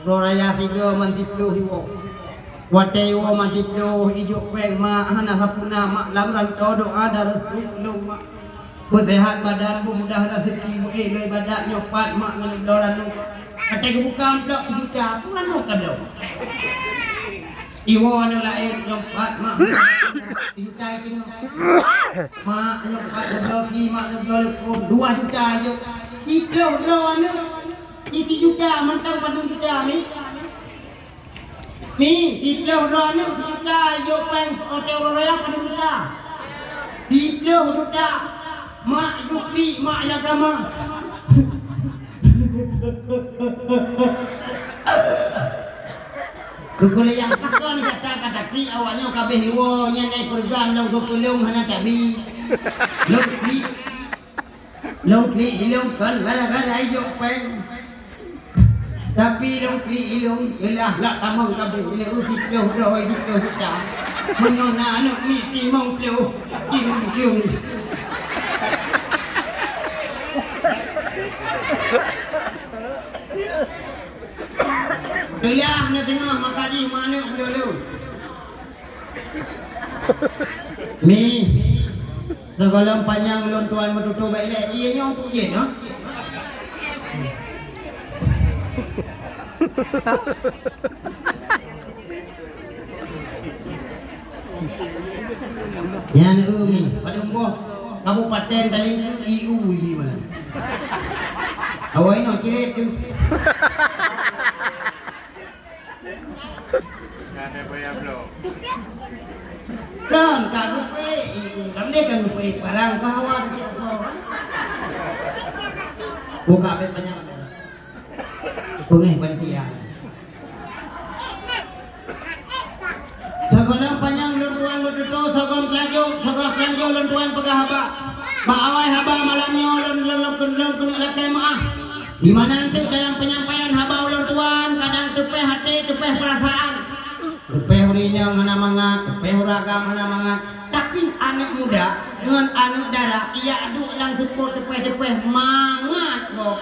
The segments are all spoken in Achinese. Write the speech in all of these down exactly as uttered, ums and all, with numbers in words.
Uroe raya sigoe man siploh iwoe. Watèe iwoe man siploh, ijok pèng mak hana sapeue na, mak lam rantô doa dan restu lôn mak. Beuseuhat badan, beumudah raseuki, beuék lôn ibadat, nyoe pat mak ngon lôn aneuk. Watèe geubuka amplop sijuta, peue aneuk ka lôn. Iwoe aneuk laén, nyoe pat mak sijuta iteungoh. Mak nyoe pat neubloe sie, mak neubloe leuphon, dua juta ijok. Siploh droe aneuk. Di sijuta mantong padum juta, Mi? Mi, siploh droe aneuk sijuta, ijok pèng watèe uroe raya padum juta? Siploh juta. Mak juklik, mak nyang kama. Keukuliah pakon gata ka taklik awaknyoe ka abéh iwoe, nyan ai peureugang lôn keukulong hana tabi. Lôn klik. Lôn klik ilong kon gara-gara ijok pèng. Tapi lôn klik ilong, jeulaih lak tamong kabéh, ilong siploh droe, siploh juta. Meunyoe na aneuk miet limong ploh, limong ploh. Jeulaih na teungoh maka jih meuaneuk beuleu-leu. Mi, sigohlom panyang ulôn tuan meututoe bèk lé, ié nyoe peue jeuet, ha? Nyan, eu, Mi, padum boh kabupaten Talingkeue, I U, ibi malam. Awai nyoe kirét tu. Kan ka geupeuék, kan deh kan geupeuék barang ka hawa di siapa. Buka bek banyak. Pengeh panitia. Sigohlom panyang lôn tuan meututoe, sigohlom teulanjô, sigohlom teulanjô lôn tuan peugah haba. Bak awai haba malam nyoe lôn, lôn, lôn, lôn keuneuk lakèe meu'ah. Di mana teuk dalam penyampaian haba ulôn tuan, kadang teupèh até, teupèh peurasaan. Teupèh ureueng inong hana mangat, teupèh ureueng agam hana mangat. Tapi aneuk muda ngon aneuk dara, ijak duek lam seupôt teupèh-teupèh mangat gob.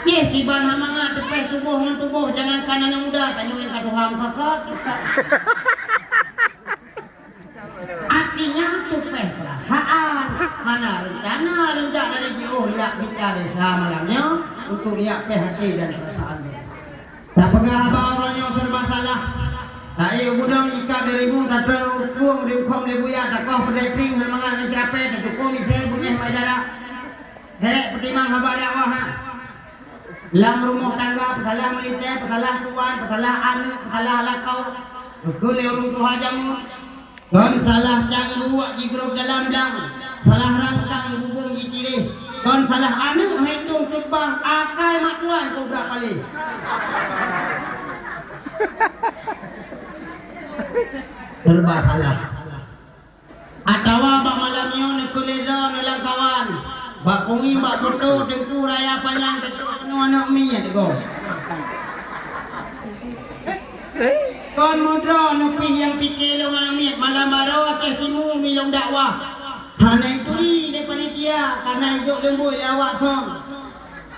Jéh kiban hana mangat teupèh tuboh ngon tuboh, jangankan aneuk muda, tanyoe nyang ka tuha meukakat. Artinya teupèh peurasaan. Hana reuncana lôn jak dari jiôh liak mita desya malam nyoe untuk liak pèh até dan peurasaan. Tapeugah haba uroe nyoe serba salah. Taék u gudong ikat dua ribu, tatrön u krueng rimkhom lé buya, takoh peudetring hana mangat ngon ceurapèe, tacuko misé beungéh bak dara. Hék peutimang haba dakwah nyan. Lam rumoh tangga peusalah meulintèe, peusalah tuwan, peusalah aneuk, peusalah lakoe. Geukheun lé ureueng tuha jameun. Kon salah canggu wak jigrob dalam blang, salah rangkang bubông jitiréh. Kon salah aneuk hai tông cut bang, akai mak tuwan kobra paléh. Serba salah. Atawa bak malam nyoe neukheun lé droeneuh lam kawan, bak kuéh bak foto teungku raya panyang teungku keunoe aneuk miet gob. Kon meudroe neupih nyang pike lôn aneuk miet, malam baroe Aceh Timu mi lôn dakwah. Hana ituri lé panitia, kana ijok leumbôi lé awak song.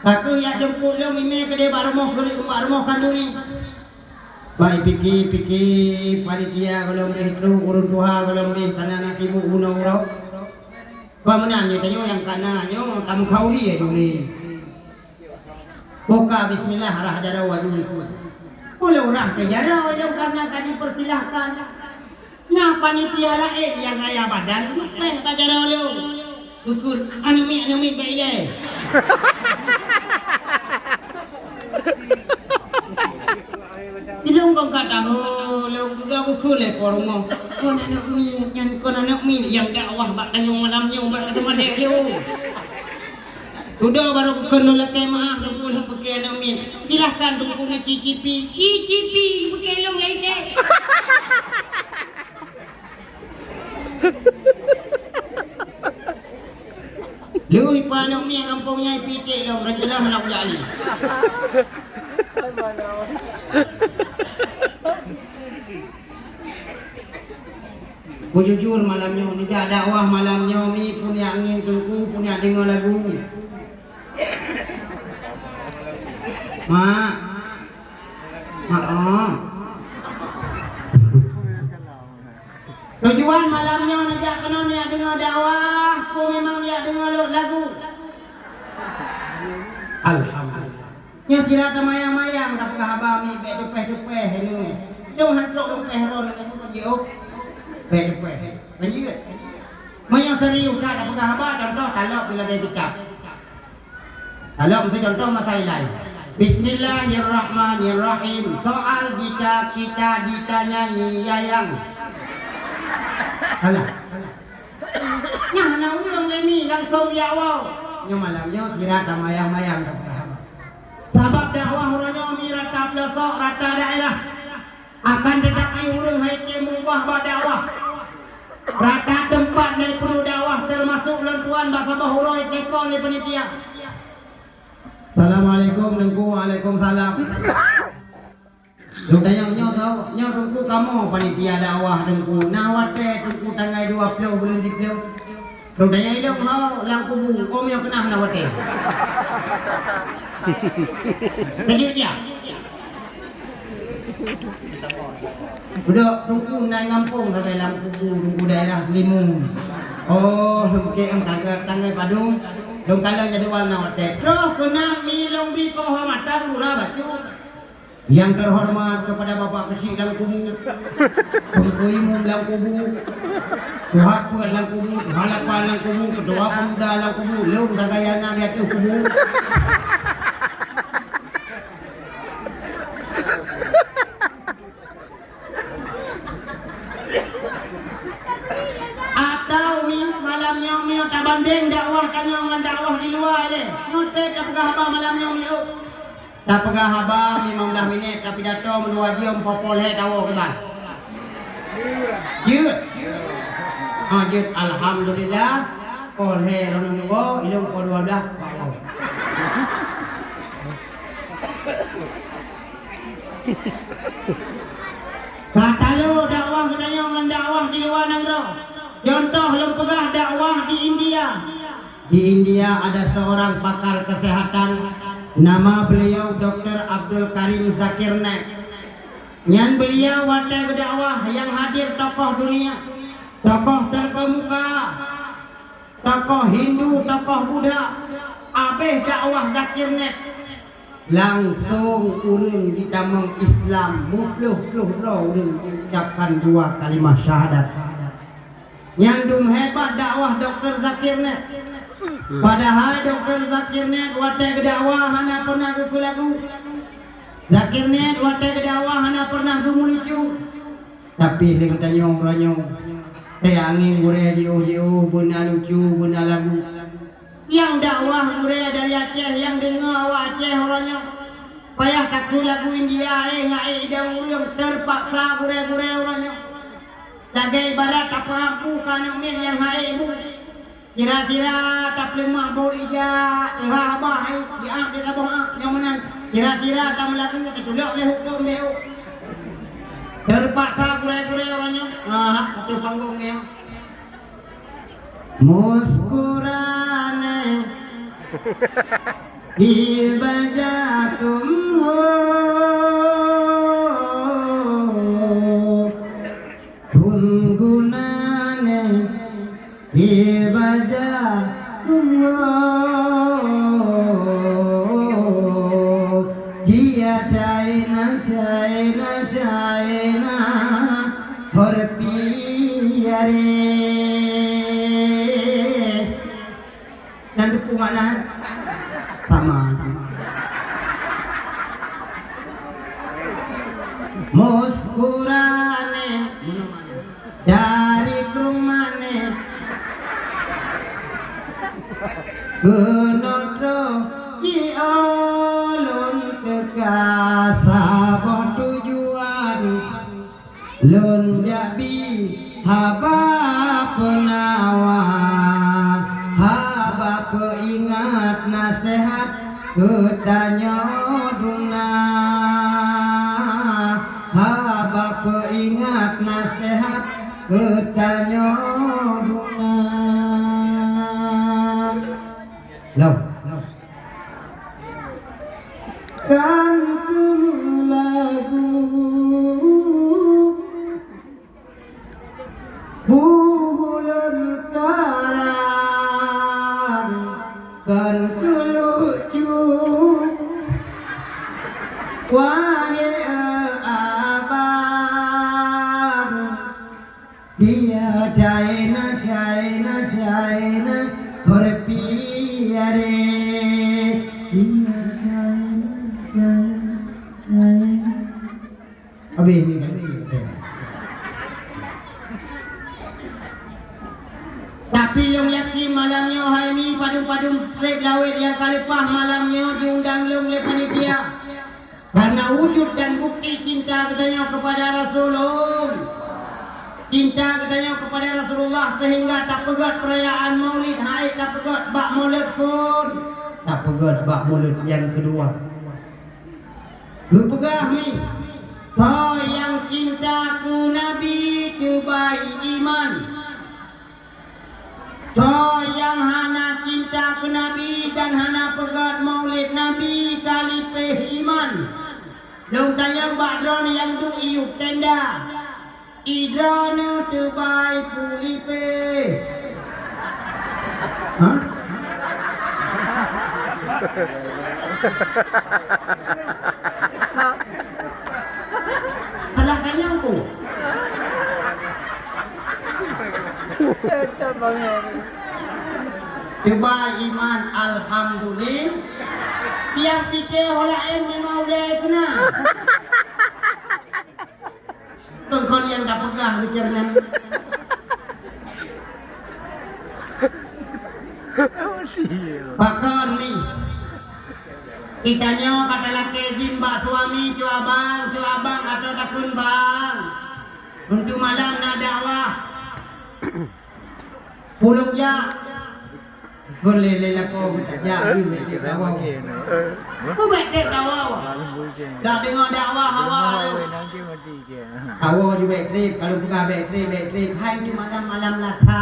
Ka keuh jak jemput lôn imè keudeh bak rumoh keu-, bak rumoh khanduri. Bak ipike-pike panitia gohlom beh trok, ureueng tuha gohlom beh kana na sibuk bunoe uroe. Bak meunan nyoe tanyoe nyang kana nyoe tameukauri ya juli. Boh ka bismillah rhah jaroe aju ikot. Ulôn rhah keu jaroe lôn kana ka dipersilahkan. Na panitia laén nyang raya badan leupeh bak jaroe lôn. Geukheun, "Aneuk miet, aneuk miet bèk ilèe." Ilôn kon ka tahu, lôn dudoe geukheun lé po rumoh. Kon aneuk miet nyan, kon aneuk miet nyang dakwah bak tanyoe malam nyoe bak teuma dek lôn. Dudoe barô geukheun lôn lakèe meu'ah, Teungku lôn pike aneuk miet. Silahkan Teungku neucicipi. Cicipi pike lôn lé dek. Lheueh ipa aneuk miet gampông nyan ipiték lom, dan jeulaih hana kujak lé. Beujujur malam nyoe, neujak dakwah malam nyoe, mi pun jak ngieng teungku, pun jak deungoe lagu. Mak. Mak, oh. Tujuan malam nyoe neujak keunoe neujak deungoe dakwah, peue memang neujak deungoe lôn lagu. Alhamdulillah. Nyoe sira tamayang-mayang tapeugah haba mi bèk teupèh-teupèh nyoe. Dong han trok lôn pèh droeneuh jiôh. Bèk teupèh. Lanjut. Meunyoe serius that tapeugah haba, contoh talop di lagèe kitab. Talop meucontoh masa ilai. Bismillahirrahmanirrahim. Soal jika kita ditanyai yayang. Alah. Nyan na ureueng lé mi langsong jak woe. Nyoe malam nyoe sira tamayang-mayang tapeugah haba. Sabab dakwah uroe nyoe mi rata peulosok, rata daerah. Akan teutapi ureueng hai tém mubah bak dakwah. Rata teumpat lé peue dakwah teumasok lôn tuan bak saboh uroe teuko lé panitia. Assalamualaikum Teungku. Waalaikumsalam. Lôn tanyong nyoe, nyoe Teungku kamoe panitia dakwah Teungku. Na watèe Teungku tanggai dua ploh buleuen siplôh. Lôn tanyong ilong ho lam kubu, oh meunyoe keunah na watèe. Lanjut ya. Budok Teungku na gampông sagai lam kubu Teungku daerah Limu. Oh, lôn kèe tanggai, tanggai padum. Lôn kalon jadwal na watèe. Troh keunan mi lôn bi penghormatan lurah bacut. Yang terhormat kepada Bapak Keuchik lam kubu, Teungku Imum lam kubu, Tuha Peuet lam kubu, Tuha Lapan lam kubu, Ketua Pemuda lam kubu, lôn sagai nyang na di ateueh kubu. Atawa mi malam nyoe, meunyoe tabandeng dakwah tanyoe ngon dakwah di luwa lé, nyoe trép tapeugah haba malam nyoe mi. Tapeugah haba limong blah minèt, tapidato meudua jeuem, po lhèe tawoe keuban. Jeuet. Ha, jeuet. Alhamdulillah. Po lhèe droeneuh neuwoe, ilong po dua blah, bak woe. Ka talo dakwah geutanyoe ngon dakwah di luwa nanggroe. Contoh lôn peugah dakwah di India. Di India ada seorang pakar kesehatan, nama beliau Doktor Abdul Karim Zakir Naik. Nyan beliau watèe geudakwah nyang hadir tokoh dunia, tokoh terkemuka, tokoh Hindu, tokoh Buddha, abéh dakwah Zakir Naik. Langsong ureueng jitamong Islam, muploh-ploh droe ureueng jiucapkan dua kalimah syahadat. Nyan dum hebat dakwah Doktor Zakir Naik. Padahai Doktor Zakir Naik watèe geudakwah hana pernah geukheun lagu. Zakir Naik watèe geudakwah hana pernah geumulucu. Tapi lé geutanyoe uroe nyoe, teuh angén gurèe jiôh-jiôh, beuna lucu, beuna lagu. Nyang dakwah gurèe dari Aceh, nyang deungoe awak Aceh uroe nyoe. Payah takheun lagu India, eh, ngon idang ureueng, teupaksa gurèe-gurèe uroe nyoe. Lagèe ibarat tapeuampu keu aneuk miet nyang han ék bu. Sira-sira tapeuleumah boh ija, teuhah bah, eh, jiak di saboh ak, nyang meunan. Sira-sira tameulagu, taculok lé hukôm B O. Teupaksa gurèe-gurèe uroe nyoe. Ah, ateueh panggong nyoe. Muskurané ibajatum ho, gungunané ibajatum ho. Jia China, China, China. Horeupiare. Nyan teupeu makna? Sama jih. Muskurané. Dari krueng mané. Keunoe troh jiôh lôn teuka saboh tujuan. Lôn jak bi haba peunawa, haba peuingat naseuhat keu tanyoe dum na, haba peuingat naseuhat keu tanyoe dum na. Lom. Kan keumeulagu buhulon karang, kan keulucu wahé abang. Dia China, China, China, horpiare. Dia China, China, China. Habis ni kan? Tapi lôn yakin malam nyoe hai ni padum-padum trép lawét nyang ka leupah malam nyoe jiundang lôn lé panitia. Karena wujud dan bukti cinta geutanyoe kepada Rasulul-, cinta geutanyoe kepada Rasulullah sehingga tapeugét perayaan Maulid hai tapeugét bak Maulid phon, tapeugét bak Maulid nyang keudua. Geupeugah mi, soe nyang cinta keu Nabi teubai iman. Soe nyang hana cinta keu Nabi dan hana peugét Maulid Nabi ka lipéh iman. Lôn tanyong bak droeneuh nyang duek i yup tenda, i droeneuh teubai peue lipéh? Hah? Salah tanyong ku. Teubai iman, alhamdulillah. Nyang pike ho laén memang ulée keuna. Kon-kon nyang tapeugah geucér nyan. Pakon mi? Geutanyoe ka talakée zin bak suami, "Cu abang, cu abang," atawa takheun, "Bang, untuk malam na dakwah." Ulôn jak. Kon lé-lé lakoe geuh tajak, geuh bèk trép dakwah. Geuh bèk trép dakwah. Dak deungoe dakwah awak. Awak ju bèk trép, ka lôn peugah bèk trép, bèk trép. Hai, nyoe malam-malam Lasa.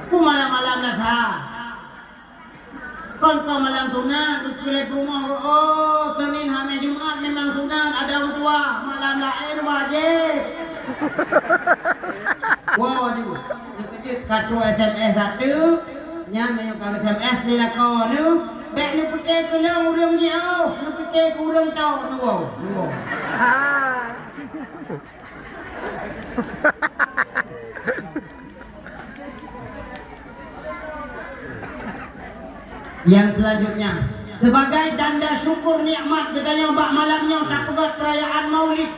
Peue malam-malam Lasa? Kon ka malam sunat, geukheun lé peurumoh, "Oh, Senin, Hamis, Jumat memang sunat, ada ureueng tuha. Malam laén wajéb." Woe ju, neukeujeuet ka troh S M S ateueh, nyan meunyoe ka S M S di lakoe neuh, bèk neupike keu lôn ureueng jiôh, neupike keu ureueng tô, neuwoe, neuwoe. Yang selanjutnya, sebagai tanda syukur nikmat geutanyoe bak malam nyoe tapeugöt perayaan Maulid.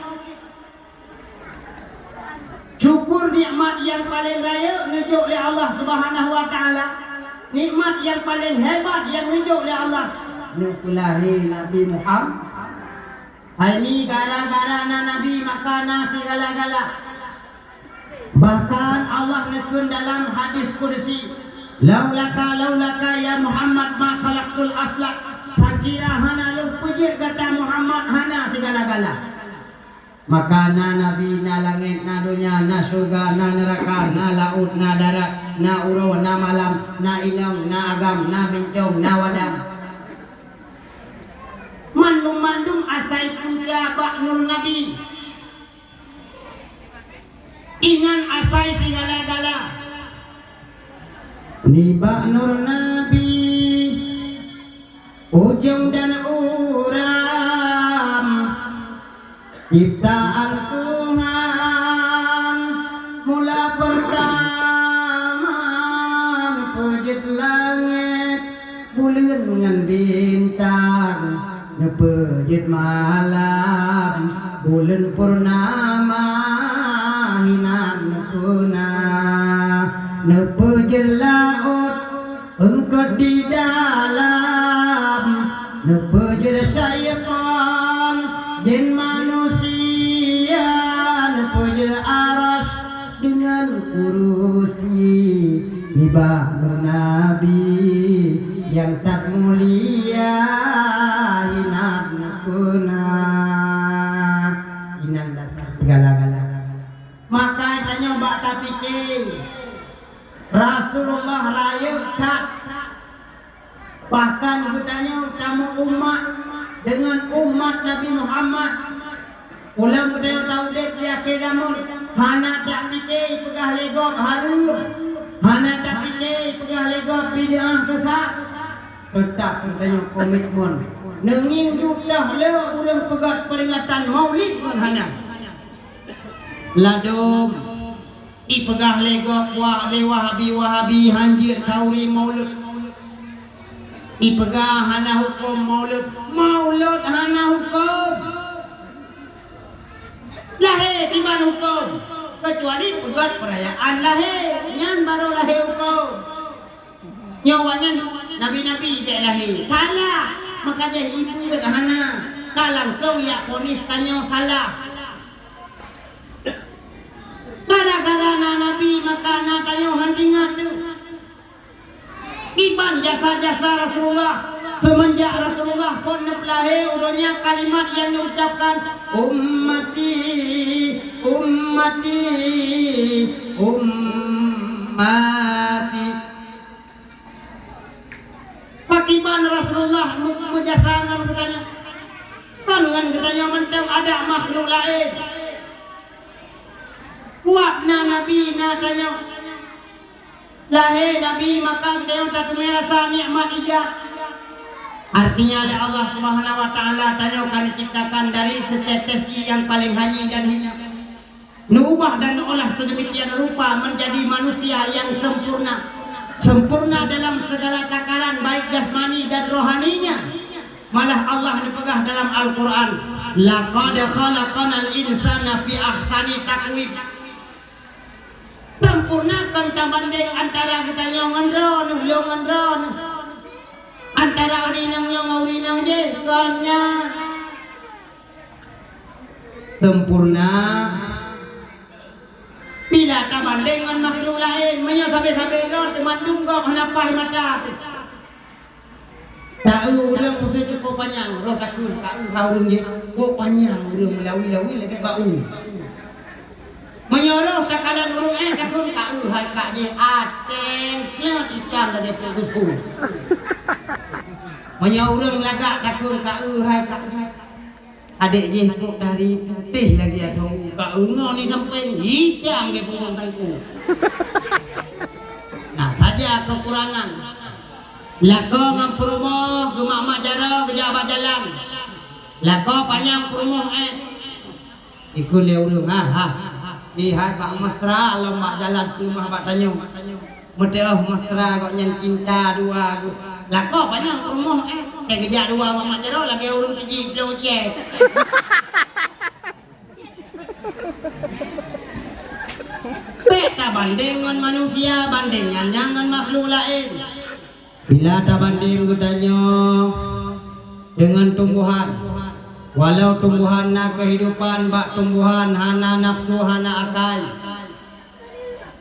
Syukur nikmat nyang paleng rayeuk neujok lé Allah Subhanahu wa Taala. Nikmat nyang paleng hebat nyang neujok lé Allah, neupeulahé Nabi Muhammad. Hai mi, gara-gara na Nabi maka na sigala-gala. Bahkan Allah neukheun dalam hadis qudsi, "Laulaka, laulaka ya Muhammad ma khalaqtul aflak." Sakira hana lôn peujeuet gata Muhammad, hana sigala-gala. Maka na Nabi, na langét, na donya, na syeuruga, na neuraka, na laôt, na darat, na uroe, na malam, na inong, na agam, na bincong, na wadang. Mandum-mandum asai puja bak Nur Nabi. Inan asai sigala-gala. Nibak Nur Nabi, ujong dan uram ciptaan Tuhan, mula pertama neupeujeuet langét, buleuen ngon bintang, neupeujeuet malam, buleuen purnama, inan neupeuna, neupeujeuet laôt, eungkôt di dalam, neupeujeuet syaitan, jin manusia, neupeujeuet arasy deungon kurusi, nibak Nur Nabi nyang that mulia, inan neupeuna, inan dasar sigala-gala. Maka tanyoe bak tapike, Rasulullah rayeuk that. Bahkan geutanyoe tameuumat deungon umat Nabi Muhammad. Ulôn geutanyoe taudeb di akhé zamon, hana tapike ipeugah lé gob hareuem, hana tapike ipeugah lé gob bid'ah sesat. Teutap geutanyoe komitmen. Neungieng jutoh le ureuëng peugét peuringatan Maulid ngon hana. Ladôm ipeugah lé gob wa-, lé Wahabi-Wahabi hanjeuet khauri Maulud. Ipeugah hana huköm Maulud. Maulud hana huköm. Lahé kiban huköm, keucuali peugét peurayaan lahé, nyan barô lahé huköm. Nyoe awaknyan nabi-nabi bèk lahé. Salah. Maka jih ibu bèk hana. Ka langsông jak ponis tanyoe salah. Gara-gara na nabi maka na tanyoe hana ingat tu. Kiban jasa-jasa Rasulullah, seumeunjak Rasulullah phon neupeulahé, uroe nyan kalimat nyang neucapkan, "Ummati, ummati, ummati." Pakiban Rasulullah meu-, meujasa ngon geutanyoe? Kon ngon geutanyoe mantong, adak makhluk laén. Kuat na nabi na tanyoe. Lahé nabi maka geutanyoe tateumé rasa nikmat ijak. Artinya, lé Allah Subhanahu wa Taala tanyoe ka neuciptakan dari setetes ie nyang paleng hanyé dan hina. Neuubah dan neuolah sedemikian rupa menjadi manusia yang sempurna. Sempurna dalam segala takaran, baik jasmani dan rohaninya. Malah Allah neupeugah dalam Al-Quran, "Laqad khalaqnal insana fi ahsani taqwim." Sempurna kon tabandeng antara geutanyoe ngon droeneuh, lôn ngon droeneuh. Antara ureueng inong nyoe ngon ureueng inong jéh, kon nyan. Sempurna. Bila tabandeng ngon makhluk laén, meunyoe sabe-sabe droe teumandum gob hana paih mata teuh. Taeu ureueng meusé cukôp panyang, roh takheun kaeu hai ureueng jih, kok panyang ureueng meulawi-lawi lagèe bak u. Meunyoe roh takalon ureueng éh takheun kaeu hai kak jih, até kleuet itam lagèe peuet geusu. Meunyoe ureueng lagak takheun kaeu hai kak jih. Adék jih kok tari putéh lagèe asoe, ka eungon ni sampoe itam lagèe punggong tangku. Nah, saja keukurangan. Lakoe ngon peurumoh geumat-mat jaroe geujak bak jalan. Lakoe panyang peurumoh éh. Ikheun lé ureueng, ha, ha. Ih, hai bak mesra lom bak jalan peuleumah bak tanyoe. Meuteuoh mesra gobnyan cinta dua geuh. Lakoe panyang peurumoh éh. Teuh geujak dua mat-mat jaroe lagèe ureueng teuji bloe cèt. Bèk tabandeng ngon manusia, bandeng nyan nyan ngon makhluk laén. Bila tabandeng geutanyoe deungon tumbuhan, walau tumbuhan na keuhidupan, bak tumbuhan hana nafsu, hana akai.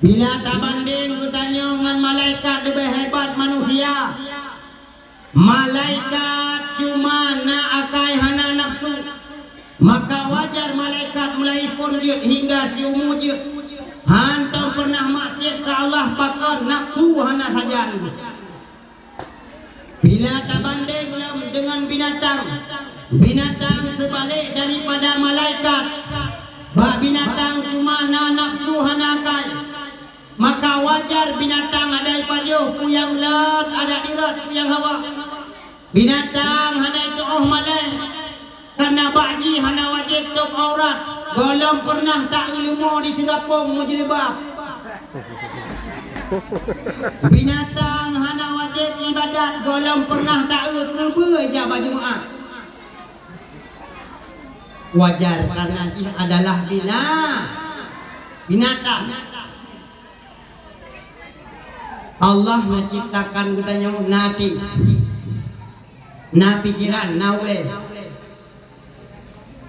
Bila tabandeng geutanyoe ngon malaikat leubeh hebat manusia, malaikat cuma na akai hana nafsu, maka wajar malaikat mulai phon jeuet hingga siumu jeuet hántom peunah maksiet keu Allah pakon nafsu hana sajan. Bila tabandeng lom deungon binatang, binatang seubalek daripada malaikat. Bak binatang cuma na nafsu hana akai. Maka wajar binatang adak ipajoh peue nyang lôt, adak dirot peue nyang hawa. Binatang hana itu'oh malèe. Kareuna bak jih hana wajéb tôb aurat, gohlom peureunah taeu leumo di seurapong meujilbab. Binatang hana wajéb ibadat, gohlom peureunah taeu keubeue jak bak Jumat. Wajar, kareuna jih adalah bina-, binatang. Allah neuciptakan geutanyoe na até, na pikeran, na ulèe.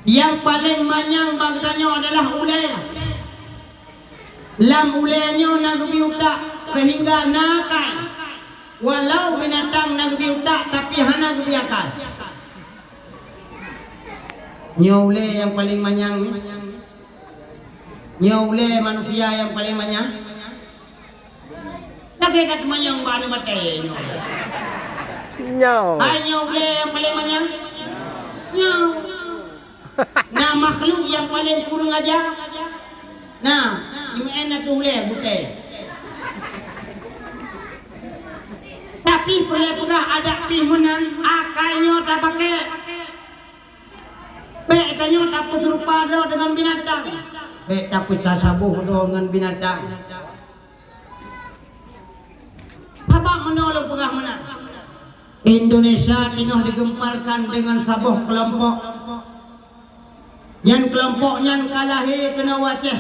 Nyang paleng manyang bak geutanyoe adalah ulèe. Lam ulèe nyoe na geubi utak seuhingga na akai. Walau binatang na geubi utak tapi hana geubi akai. Nyoe ulèe nyang paleng manyang. Nyoe ulèe manusia nyang paleng manyang. Lagèe that manyang bak aneuk batèe nyoe. Nyoe. Hai nyoe ulèe nyang paleng manyang? Nyoe. Na makhluk nyang paleng kureueng aja? Na, U N ateueh ulèe gutèe. Tapi peureulèe peugah adak pih meunan, akai nyoe tapakèk. Bèk tanyoe tapeuseurupa droe deungon binatang. Bèk tapeusaboh droe ngon binatang. Sabab meunoe lôn peugah meunan, Indonesia teungoh digemparkan deungon saboh keulompok. Nyan keulompok nyan ka lahé keunoe u Aceh,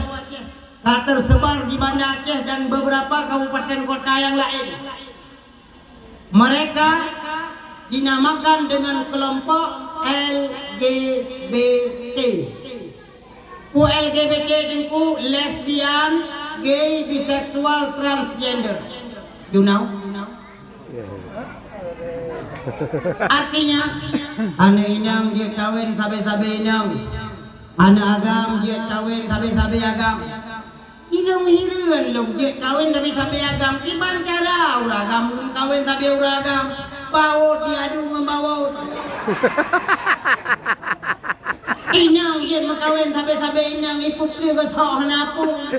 ka teuseubar di Banda Aceh dan beberapa kabupaten kota nyang laén. Mereka dinamakan dengan kelompok L G B T. Peue L G B T teungku? Lesbian, gay, biseksual, transgender. You know? Artinya, aneuk inong jeuet kawen sabe-sabe inong. Aneuk agam jeuet kawen sabe-sabe agam. Inong hireuen lôn jeuet kawen sabe-sabe agam. Kiban cara ureueng agam lôn kawen sabe ureueng agam? Bawot diadu ngon bawot. Inong jeuet meukawen sabe-sabe inong, ipeupleue geusok hana apui.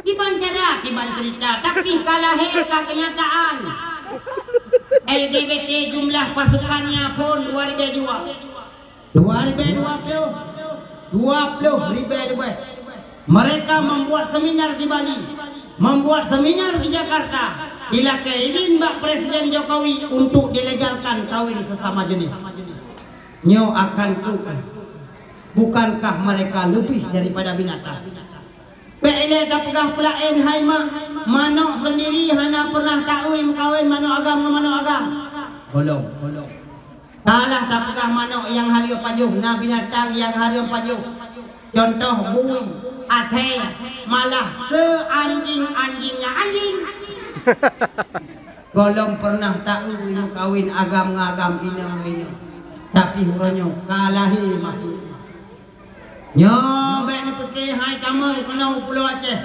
Kiban cara, kiban cerita, tapi ka lahé ka kenyataan. L G B T jumlah pasukannya phon dua ribèe jiwa. Dua ribèe dua ploh, dua ploh ribèe leubèh. Mereka membuat seminar di Bali, membuat seminar di Jakarta, dilakèe izin bak Presiden Jokowi untuk dilegalkan kawin sesama jenis. Nyoe akan krueng. Bukankah mereka lebih daripada binatang? Bèk ilèe tapeugah peulaén hai mak, manok seundiri hana peureunah taeu meukawen manok agam ngon manok agam. Gohlom, gohlom. Salah tapeugah manok nyang hareuem pajoh, na binatang nyang hareuem pajoh. Contoh bui, asèe, malah seuanjing-anjingnya anjing. Gohlom peureunah taeu meukawen agam ngon agam, inong ngon inong. Tapi uroe nyoe ka lahé makhluk. Nyoe bèk neupike hai tamong keunoe u Pulo Aceh.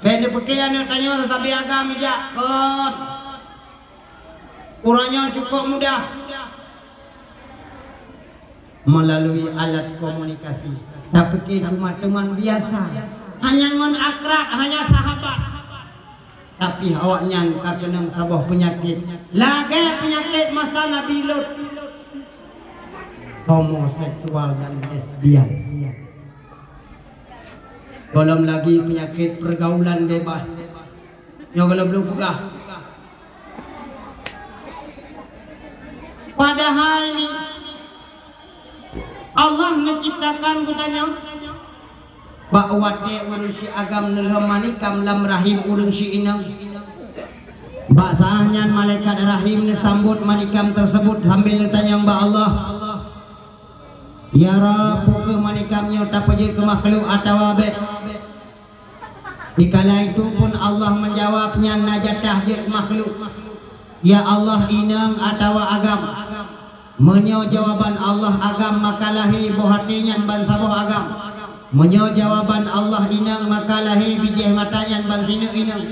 Bèk neupike aneuk tanyoe sabe agam ijak, kon. Uroe nyoe cukôp mudah. Melalui alat komunikasi, tapike cuma teman biasa, hanya ngon akrab, hanya sahabat. Tapi awaknyan ka keunong saboh peunyakét, lagèe peunyakét masa Nabi Lut. Homoseksual dan lesbian. Gohlom lagi peunyakét pergaulan bebas. Nyoe gohlom lôn peugah. Padahai ni Allah neuciptakan geutanyoe bak watèe ureueng si agam neulhom manikam lam rahim ureueng si inong. Bak saat nyan malaikat rahim neusambot manikam tersebut sambil neutanyong bak Allah, "Ya Rabb, peu kheueh manikam nyoe tapeujeuet keu makhluk atawa bèk?" Dikala itu pun Allah menjawab, "Nyan na jatah jeuet makhluk. Ya Allah, inong atawa agam?" Meunyoe jawaban Allah agam, maka lahé boh até nyan bansaboh agam. Meunyoe jawaban Allah inong, maka lahé bijèh mata nyan bansineuk inong.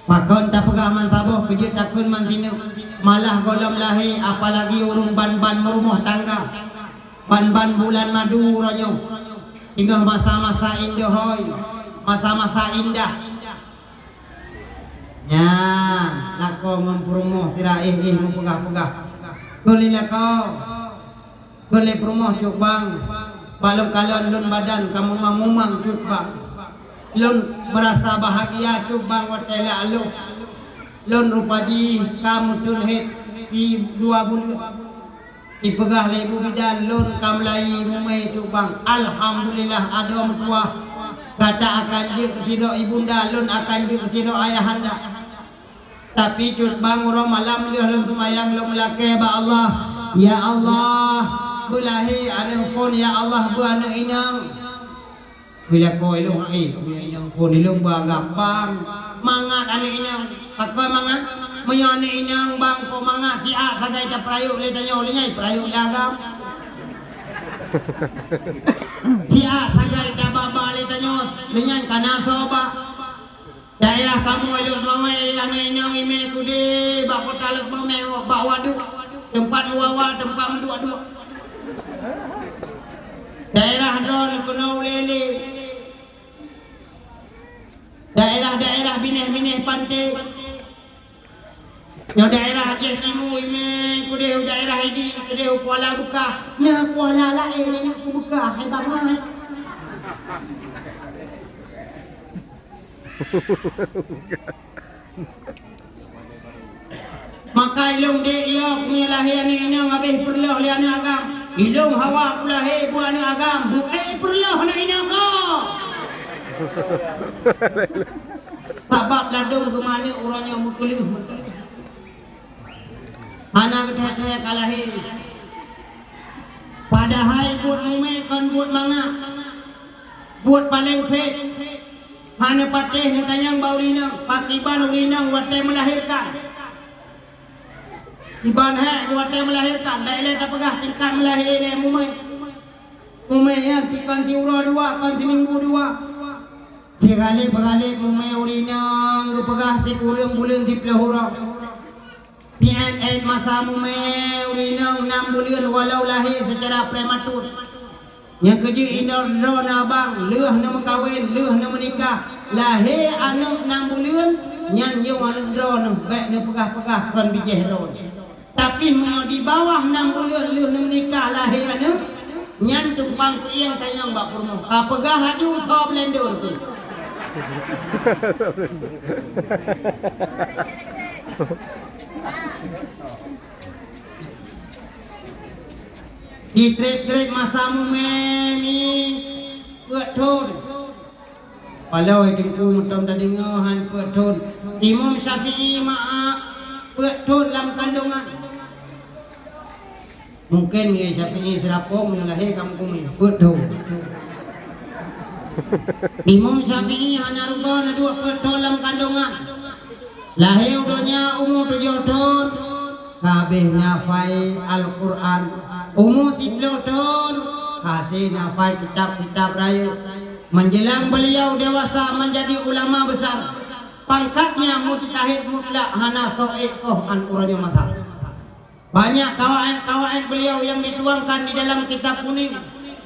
Pakon tapeugah bansaboh, keujeuet takheun bansineuk. Malah gohlom lahé, apalagi ureueng ban-ban meurumoh tangga. Ban-ban bulan madu uroe nyoe. Teungoh masa-masa indeuhôi, masa-masa indah. Nyan, lakoe ngon peurumoh sira éh-éh meupeugah-peugah. Kheun lé lakoe, kheun lé peurumoh, "Cut bang, bak lôn kalon lôn badan ka mumang-mumang, cut bang. Lôn meurasa bahagia, cut bang, watèe lôn aloh. Lôn rupa jih ka meuteun hèt si dua buleuen." Ipeugah lé ibu bidan, "Lôn ka meulayi mumè, cut bang. Alhamdulillah, adoe meutuwah. Gata akan jeuet keu sidroe ibunda, lôn akan jeuet keu sidroe ayahanda." Tapi cut bang, uroe malam lheueh lôn seumayang, lôn meulakèe bak Allah, "Ya Allah, beulahé aneuk phon, ya Allah, beu aneuk inong." Bila ko ilong hai, punya inong ko ilong ba gampang. Mangat aneuk inong. Pakon mangat? Meunyoe aneuk inong bang ko mangat, siat sagai tapeurayeuk lé tanyoe, lé nyai peurayeuk lé agam. Siat sagai tababa lé tanyoe, lé nyai kana soe ba. Daerah kamoe Lhokseumawe, aneuk inong imé keudéh bak kota Lhokseumawe, bak waduk, teumpat meuwawa, teumpat meuduek-duek. Daerah droeneuh keunoe ulée-lée. Daerah-daerah binéh-binéh panté. Nyoe daerah Aceh Timu, imé keudéh u daerah Idi, keudéh u Kuala Beukah. Na kuala laén, na kubuka, hai bangai. Maka ilong dek yo, meunyoe lahé aneuk inong habéh peureuloh lé aneuk agam. Ilong hawa kulahé bu aneuk agam, bukai peureuloh aneuk inong ko. Sabab ladôm geumaneuk uroe nyoe meukeuleuh. Hana geuthèe-thèe ka lahé. Padahai buet mumè kon buet mangat. Buet paleng phét. Hana patéh neutanyong bak ureueng inong, pakriban ureueng inong watèe meulahérkan. Iban hèk watèe meulahérkan, bèk lé tapeugah tingkat meulahé lé mumè. Mumè nyan pi kon siuroe dua, kon siminggu dua. Sigalép-galép mumè ureueng inong geupeugah sikureueng buleuen siplôh uroe. Si'èn-èn masa mumè ureueng inong nam buleuen walau lahé seucara prematur. Nyang keujeuet inong droeneuh abang, lheueh neumeukawen, lheueh neumeunikah, lahé aneuk nam buleuen, nyan yôh aneuk droeneuh, bèk neupeugah-peugah kon bijéh droeneuh. Tapi meunyoe di bawah nam buleuen lheueh neumeunikah lahé aneuk, nyan tumpang keuieng tanyong bak peurumoh. Ka peugah laju soe blender tu. Di trép-trép masa mumè mi peuet thon. Paloi Teungku meutom tadeungoe han peuet thon. Imam Syafi'i ma-, peuet thon lam kandongan. Mungken ngon Syafi'i Seurapong nyang lahé kamoe keumieng peuet thon. Imam Syafi'i hana rugoe na duek peuet thon lam kandongan. Lahé u donya umu tujoh thon, ka habéh nafai Al-Qur'an. Umu siplôh thon, hase nafai kitab-kitab rayeuk. Menjelang beliau dewasa menjadi ulama besar, pangkatnya mujtahid mutlak, hana soe koh an uroe nyoe masa. Banyak kawaid-kawaid beliau yang dituangkan di dalam kitab kuning.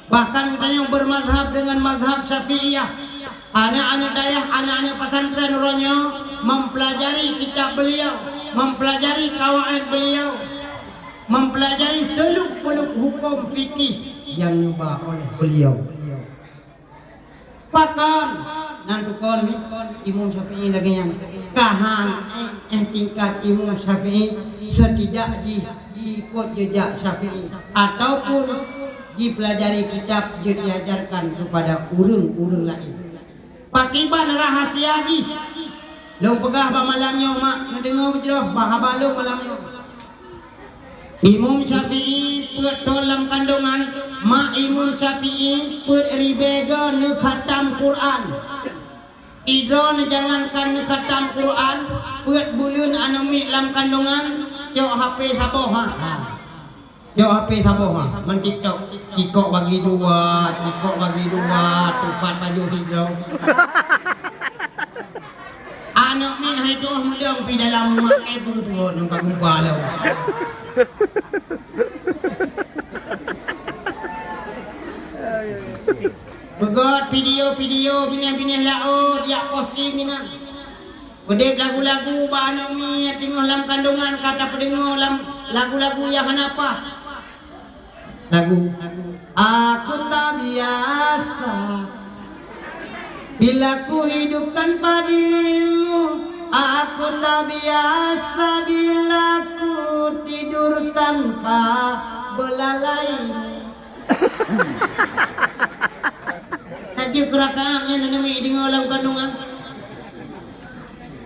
Bahkan geutanyoe bermazhab dengan mazhab Syafi'iyah. Aneuk-aneuk dayah, aneuk-aneuk pesantren uroe nyoe mempelajari kitab beliau, mempelajari kawaid beliau, mempelajari seluk-beluk hukum fikih yang nyuba oleh beliau. Pakon? Nan tukon mi, Imam Syafi'i lagèe nyan. Ka han éh, éh tingkat Imam Syafi'i, setidak jih jiikot jeujak Syafi'i ataupun jipeulajari kitab jeuet diajarkan keupada ureueng-ureueng laén. Pakriban rahasia jih? Lôn peugah bak malam nyoe, mak, neudeungoe beujroh bak haba lôn malam nyoe. Imam Syafi'i peuet thon lam kandongan, mak Imam Syafi'i peuet ribèe goe neukhatam Quran. Idroe neujangankan neukhatam Quran, peuet buleuen aneuk miet lam kandongan, cok H P saboh, ha. Ha. Cok H P saboh, ha. Ngon TikTok. Cikok bagi dua, cikok bagi dua, tupat baju hidroe. Aneuk miet hai tu'oh meudong pi dalam mak, eh, peugeuteuôt ngon ka gumpa lom. Beugöt video-video binéh-binéh laôt jak posting inan. Peudeb lagu-lagu bak aneuk miet teungoh lam kandongan ka tapeudeungoe lam lagu-lagu nyang hana paih. Lagu, aku tak biasa bila ku hidup tanpa dirimu, aku tak biasa bila ku tidur tanpa belalaimu. Najih keurakaan nyan aneuk miet deungoe lam kandongan.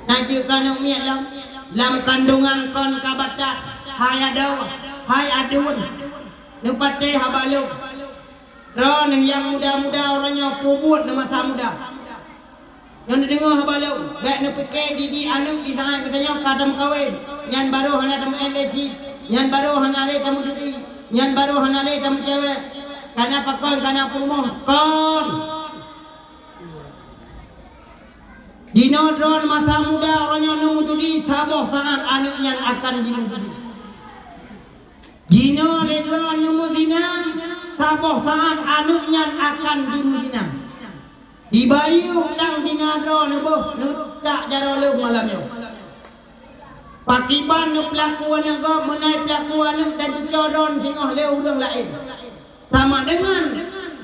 Najih keu aneuk miet lam, lam kandongan kon ka batat, hai adoe, hai aduen. Neupatéh haba lôn. Droeneuh nyang muda-muda uroe nyoe peubuet ngon masa muda. Nyoe neudeungoe haba lôn, bèk neupike didik aneuk di saat geutanyoe ka tameukawen, nyan barô hana tameu'en lé cit, nyan barô hana lé tameucuti, nyan barô hana lé tameucewek. Kana pakon, kana peurumoh, kon. Jinoe droeneuh masa muda uroe nyoe neumeujudi, saboh saát aneuk nyan akan jimeujudi. Jinoe lé droeneuh neumeuzina, saboh saát aneuk nyan akan jimeuzina. Dibayeue utang zina droeneuh boh, neutak jaroe lôn malam nyoe. Pakriban neupeulaku aneuk gob, meunan peulaku aneuk dan cucoe droeneuh singoh lé ureuëng laén. Sama deungon,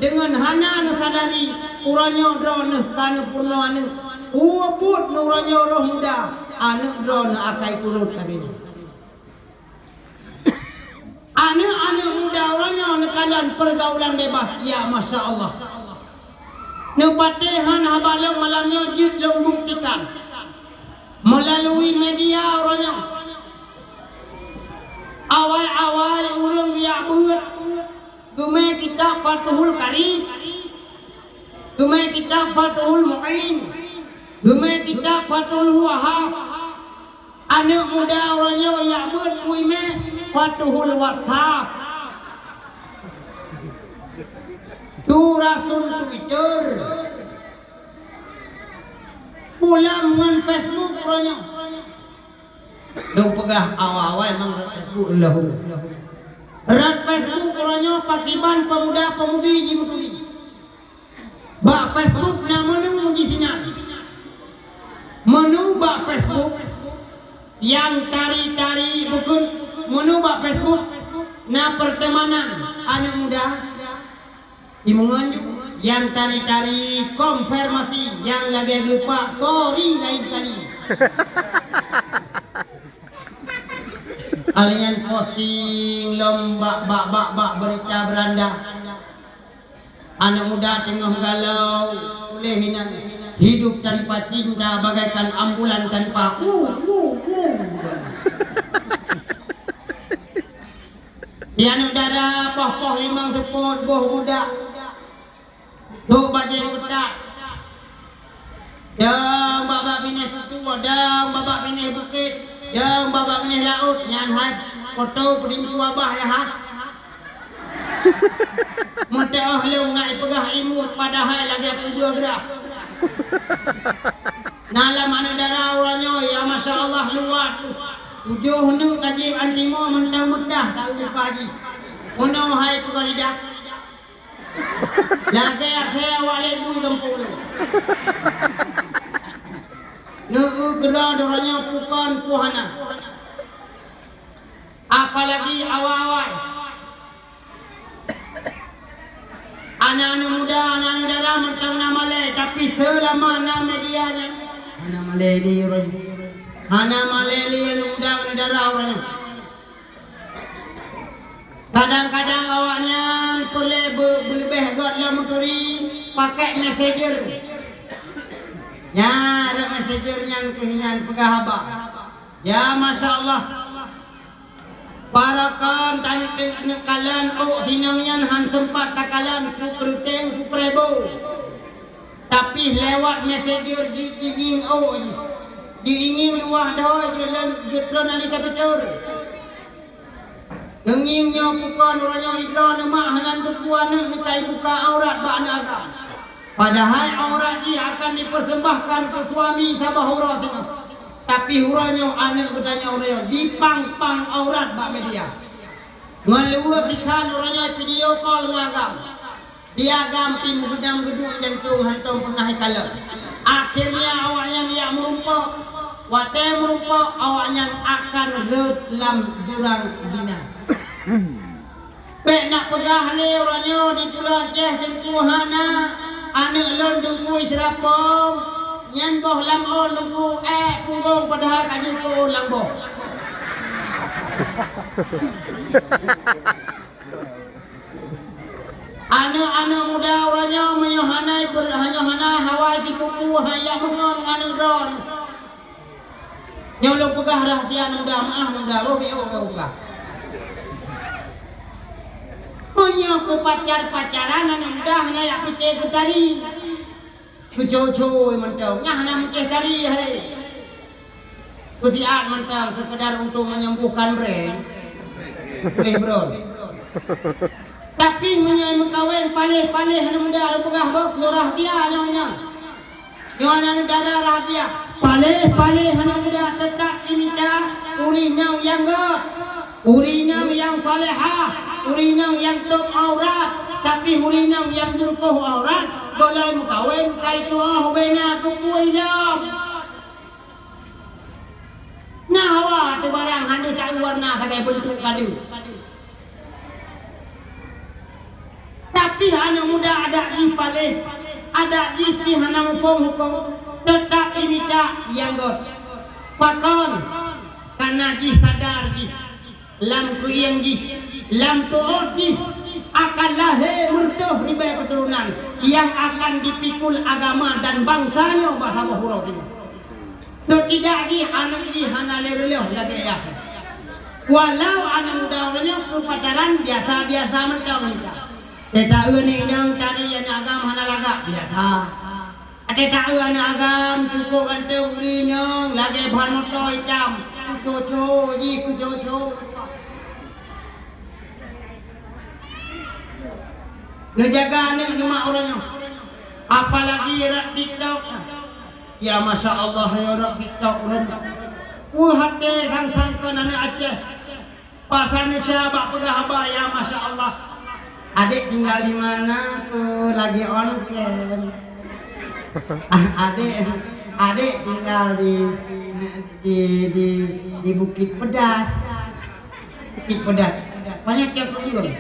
deungon hana neusadari uroe nyoe droeneuh ka neupeurunoe aneuk. Peue buet neuh uroe nyoe roh muda, aneuk droeneuh akai turot lagée nyan. Aneuk-aneuk muda uroe nyoe neukalon peurgaulan bebas, ya masya Allah. Neupatéh hán haba lôn malam nyoe jeuet lôn buktikan meulalui media uroe nyoe. Awai-awai ureuëng geujak beuet, geumé kitab Fathul Qarib, geumé kitab Fathul Muin, geumé kitab Fathul Wahab. Aneuk muda uroe nyoe jak beuet peue imé, Fathul WhatsApp. Tu rasul Twitter. Pulang ngon Facebook uroe nyoe. Dong peugah awai-awai mang rot Facebook leuhô. Rot Facebook uroe nyoe pakriban pemuda-pemudi jimeuturi. Bak Facebook na meuneu jisinan. Meuneu bak Facebook nyang tari-tari bukon, meuneu bak Facebook na pertemanan aneuk muda. Imeungon nyang tari-tari konfirmasi nyang lagée geupak, sorry laén kali. Alian posting lom bak, bak, bak, bak berita beranda. Aneuk muda teungoh galau, tuléh inan, "Hidup tanpa cinta bagaikan ambulan tanpa u, u, u." Di aneuk dara poh-poh limong seupôt boh budak. Duek bajée utak. Dong babah binéh tutue, dong babah binéh bukét, dong babah binéh laôt, nyan hai foto peudincu abah ya ha. Meuteuoh lôn ngai peugah imut padahai lagée keudua grah. Na lam aneuk dara uroe nyoe, ya masya Allah luwat. Tujoh neuk ka jieb antimo mantong meudah taeu muka jih. Meunoe hai peugah lidah. Lagée asée awak lé bui gampông nyoe. Neu-eu keudroe droe nyoe peue kon peue hana. Apalagi awai-awai. Aneuk-aneuk muda, aneuk-aneuk dara mantong na malée, tapi seulama na media nyan, hana malée lé uroe nyoe. Hana malée lé aneuk muda, aneuk dara uroe nyoe. Kadang-kadang awaknyan peureulée beu-, beuleubeh göt lom meuturi pakai messenger. Nya, rot messenger nyan keuh nyan peugah haba. Ya, masya Allah. Para kon tan-, neukalon ôk sinong nyan han seumpat takalon, ku keureuteng, ku keureubo. Tapi lewat messenger ji-, jiingieng ôk jih. Jiingieng luwah dhoe jeuet lom, jeuet lom ali kapitur. Neungieng nyoe peue kon uroe nyoe idroe neumak hana teupeu aneuk neukai buka aurat bak aneuk agam. Padahai aurat jih akan dipersembahkan keu suami saboh uroe singoh. Tapi uroe nyoe aneuk geutanyoe uroe nyoe dipang-pang aurat bak media. Ngon leuweue sikhan uroe nyoe video call ngon agam. Di agam pih meugeudam geuduek jantong hántom peunah ikalon. Akhirnya awaknyan jak meurumpok. Watée meurumpok, awaknyan akan rhot lam jurang zina. Bék nak peugah lé uroe nyoe di Pulo Aceh Teungku hana, aneuk lôn Teungku Israpong, nyan boh lam ôn Teungku ék punggong padahai ka jeuet keu ôn lam boh. Aneuk-aneuk muda uroe nyoe meunyoe hana per-, meunyoe hana hawa sipupu, han jak meungon ngon aneuk droe. Nyoe lôn peugah rahsia aneuk muda, meu'ah aneuk muda, lôn B O ka buka. Meunyoe keu pacar-pacaran aneuk muda hana jak pike keu tari. Keucoi-coi mantong, nyan hana meucéh tari hari. Keusiat mantong seukeudar untuk menyembuhkan brain. Boleh bro. Tapi meunyoe meukawen paléh-paléh aneuk muda lôn peugah boh, nyoe rahsia nyoe nyan. Nyoe na neugara rahsia. Paléh-paléh hana muda, teutap imita ureueng inong nyang gét, ureueng inong nyang salehah, ureueng inong nyang tôb aurat, tapi ureueng inong nyang bungkôh aurat, gohlom meukawen kai tuha ubena keupeue lom. Na hawa teubarang hana taeu warna sagai beuntuk kadu. Tapi aneuk muda adak jih paléh, adak jih pih hana muphom hukôm, teutap imita nyang gét. Pakon? Kareuna jih sadar jih lam keuieng jih, lam tuot jih akan lahé meureutoh ribée keuturonan nyang akan jipikul agama dan bansa nyoe bak saboh uroe jinoe. Seutidak jih aneuk jih hana lé reuloh lagée yah. Walau aneuk muda uroe nyoe keu pacaran biasa-biasa mantong ka. Teuta eu aneuk inong tadi aneuk agam hana lagak biasa. Teuta eu aneuk agam cukôp ganteng ureueng inong lagée ban moto itam. Kucoco jih kucoco. Neujaga aneuk nyoe mak uroe nyoe. Apalagi rot TikTok. Ya masya Allah ya rot TikTok uroe nyoe. Weueh até sang-sang kon aneuk Aceh. Pasal Indonesia bak peugah haba ya masya Allah. Adek tinggal di mana tuh lagi on cam. Ah, adek adek tinggal di di di, di Bukit Pedas. Bukit Pedas. Banyak yang kuyung.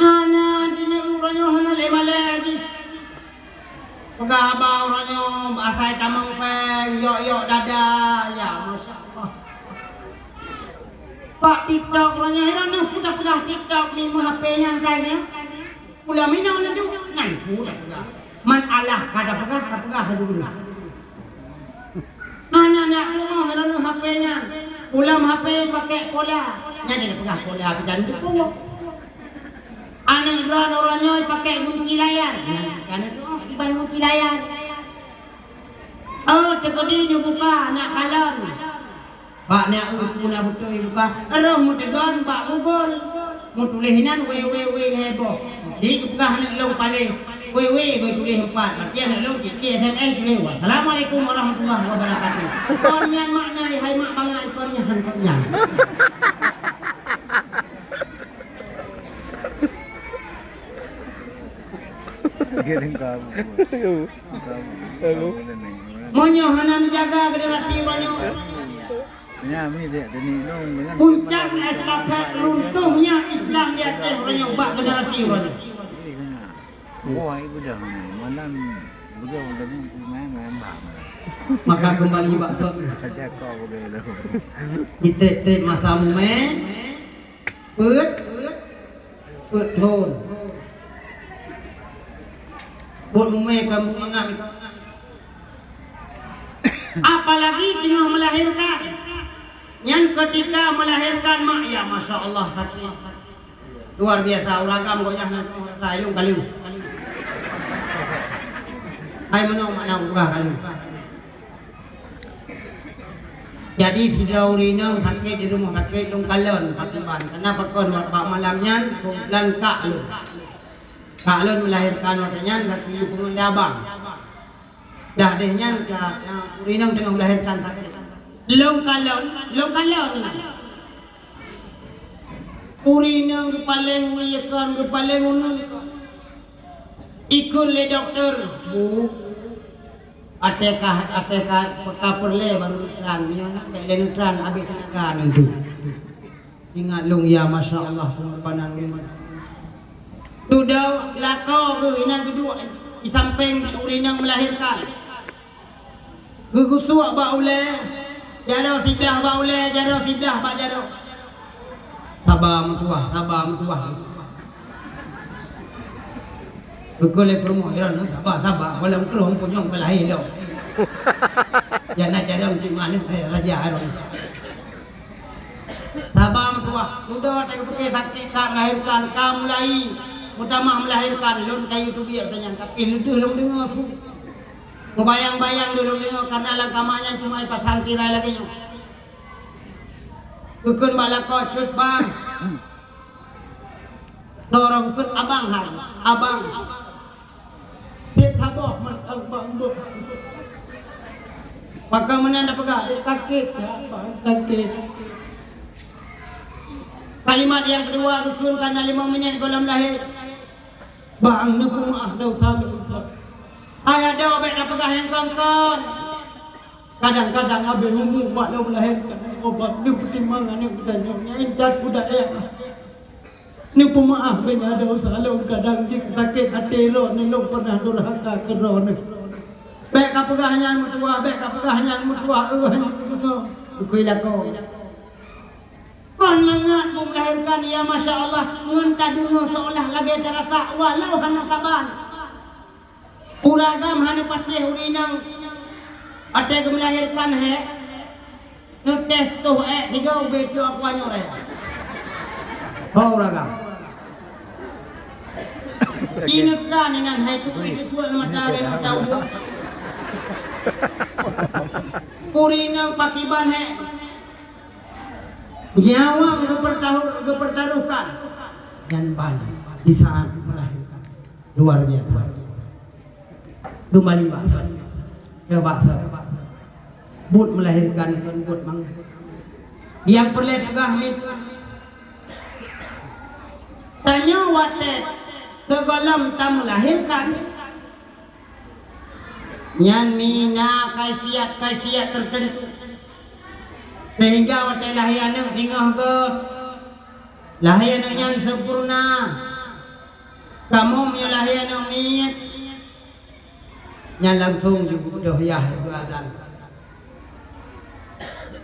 Hana di uroe nyoe hana lé malée jih. Peugah haba uroe nyoe asai tamong péng, yok-yok dada, ya masya Allah. Bak TikTok uroe nyoe, heran nah peue tapeugah TikTok ni meu H P nyan kai nyan. Pula mina na duek nyan peue tapeugah. Man alah ka tapeugah, tapeugah laju dulu. Aneuk-aneuk rumoh lalu H P nyan. Ulam H P pakai pola. Nyan dia peugah pola peujan deungoe. Aneuk droe uroe nyoe pakai gunci layar. Nyan kan itu oh, kiban gunci layar. Oh, teukeudi nyoe buka nak kalon. Bak na eu pun na beutôi buka. Roh meutegon bak Google. Meutuléh inan wé wé wé lhèe boh. Di geupeugah aneuk lôn paléh, wé wé geutuléh empat. Tapi aneuk lôn tieb-tieb S M S tuléh, "Wassalamualaikum warahmatullahi wabarakatuh." Kon nyan makna hai mak bangai kon nyan, kon nyan. Dia lengkap. Meunyoe hana neujaga generasi uroe nyoe, puncak estafet runtuhnya Islam di Aceh uroe nyoe bak generasi uroe nyoe. Maka kembali bak sot. Di trép-trép masa mumé, Peuet, peuet thon. Buet mumé ka mangat. Apalagi teungoh melahirkan. Nyan ketika melahirkan mak, ya masya Allah sakit. Luar biasa uragam goyah nan teungoh rasa ilung kalu. Hai meunoe makna urah kalu. Jadi sidroe ureueng inong sakét di rumoh sakét lôn kalon pakriban. Karena pakon bak malam nyan kumpulan kak lôn. Kak lôn melahirkan watèe nyan kaki pungon di abang. Dah deh nyan ka ureueng inong teungoh melahirkan sakét. Lôn kalon, lôn kalon. Ureueng inong geupaleng wie kon, geupaleng uneun. Ikheun lé dokto, "Bu, até ka, até ka, ka peureulèe baru neutran. Meunyoe hana bèk lé neutran, habéh teunaga neuntreuk." Ingat lôn, ya masya Allah, pengorbanan lôn. Tudoe lakoe geuh inan geuduek di sampéng ureueng inong melahirkan. Geugeusuek bak ulèe, jaroe siblah bak ulèe, jaroe siblah bak jaroe. Saba meutuah, saba meutuah. Geukheun lé peurumoh, "Droeneuh saba, saba, gohlom krông punyueng beulahé lom." Jana carông cit maneuh, eh, raja droeneuh. Saba meutuah, dudoe watèe geupiké sakét ka melahirkan, ka mulai meutamah melahirkan, lôn kayue teubiet nyan, tapi leudeuh lôn deungoe su. Meubayang-bayang lôn deungoe, karena lam kama nyan cuma ipasang tirai lagèe nyoe. Geukheun bak lakoe, "Cut, Bang." Torong kheun, "Abang hai, Abang." Tiep saboh mantong bang beuh. Pakon meunan tapeugah, "Sakét, ya, Bang, sakét." Kalimat nyang keudua geukheun ka na limong minét gohlom lahé. "Bang, neupeumeu'ah desya lôn, Bang." Hai adoe, bék tapeugah nyang kon-kon. Kadang-kadang habéh umu bak lôn melahirkan, oh, Bang, neupeutimang aneuk geutanyoe nyang intat u dayah. Neupeumeu'ah beuna desya lôn, kadang jeuet sakét até droeneuh, lôn pernah durhaka keu droeneuh. Bék kapeugah nyan meutuwah, bék kapeugah nyan meutuwah, euh, hana deungoe. Bukui lakoe. Kon mangat beu melahirkan, ya masya Allah, ngon tadeungoe seolah lagée tarasa walau hana saban. Ureueng agam hana patéh ureueng inong watée geumeulahirkan hék, neutéh toh ék sigoe ubé piôh aku anyoe raya. Ho ureueng agam. Ineuka inan hai tukang keusuet mata lé mata uleue. Ureueng inong pakiban hék. Nyawöng geupeurtahu-, geupeurtaruhkan nyan ban di saat melahirkan. Luar biasa. Keumbali bak thon. Keu bak thon. Buet melahirkan kon buet mangat. Nyang peureulée peugah miet. Tanyoe watée sigohlom tameulahirkan, nyan mi na kaifiat-kaifiat teuteuntu. Sehingga watée lahé aneuk singoh göt, lahé aneuk nyan sempurna. Kamoe meunyoe lahé aneuk miet, nyan langsong jibeudôh yah geuazan.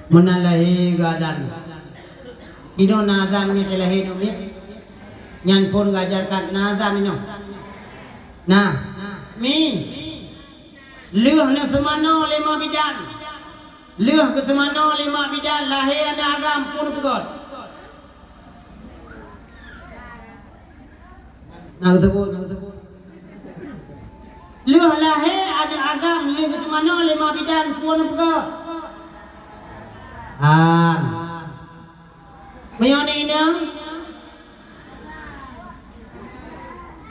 Meunan lahé geuazan. Inoe na azan mi teulahé nyoe mi. Nyan phon geuajarkan na azan inoe. Nah, mi. Lheueh neuseumanoe lé ma bidan. Lheueh geuseumanoe lé ma bidan lahé aneuk agam phon peugöt. Na geuteupeu, na geuteupeu. Lheueh lahé aneuk agam lheueh geuteumanoe lé ma bidan phon peugah. An. Meunyoe inong?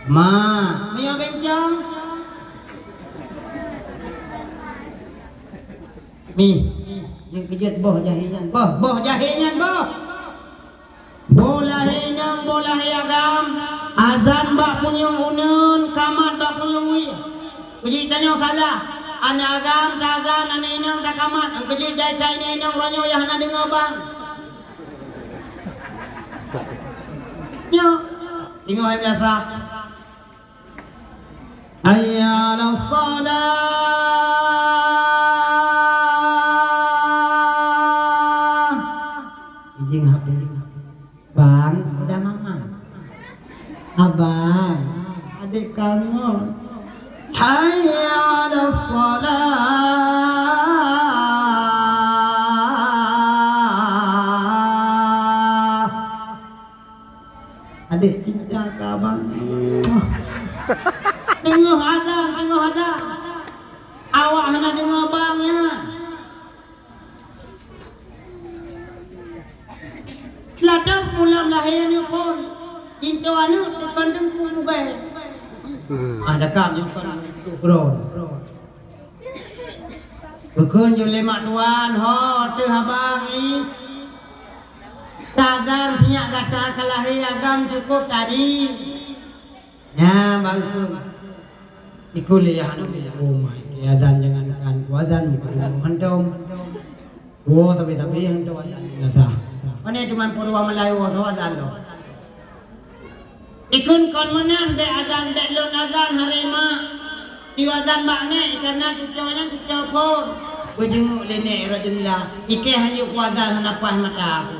Ma. Meunyoe bencong? Mi. Nyang keujeuet boh jahé nyan, boh, boh jahé nyan, boh. Boh lahé inong, boh lahé agam, azan bak punyueng uneuen, kamat bak punyueng wie. Keujeuet tanyoe salah, aneuk agam taazan, aneuk inong takamat, keujeuet jai that aneuk inong uroe nyoe nyang hana deungoe bang. Nyoe, deungoe hai meunasah. Hayya 'alas shalah. Izin H P. Bang, udah mamang. Abang, adék kangon. Hayya 'alas shalah. Adék cinta keu abang. Teungoh azan, teungoh azan. Awak hana deungoe bang nyan. Ladôm pulang lahé nyoe phon. Pintoe aneuk tukang teungku mubai. Ah, cakap nyoe kon tu kron. Geukheun jeuet lé mak tuan, ho teuh abang i. Tadan sinyak gata ka lahé agam cukôp tadi. Nyan baru kheun. Ikul lé yah aneuk, oh my, keu azan jangankan keu azan, meukeureueng hantom. Woe sabe-sabe hantom azan. Nasa. Pane teuma peuruwa meulayu woe azan lom. Ikheun kon meunan bék azan, bék lôn azan haré mak. Yue azan bak nèk, kana cucoe nyan cucoe phon. Beujeuet lé nèk rot jeumeulah, ikée hana yue kuazan hana paih mata aku.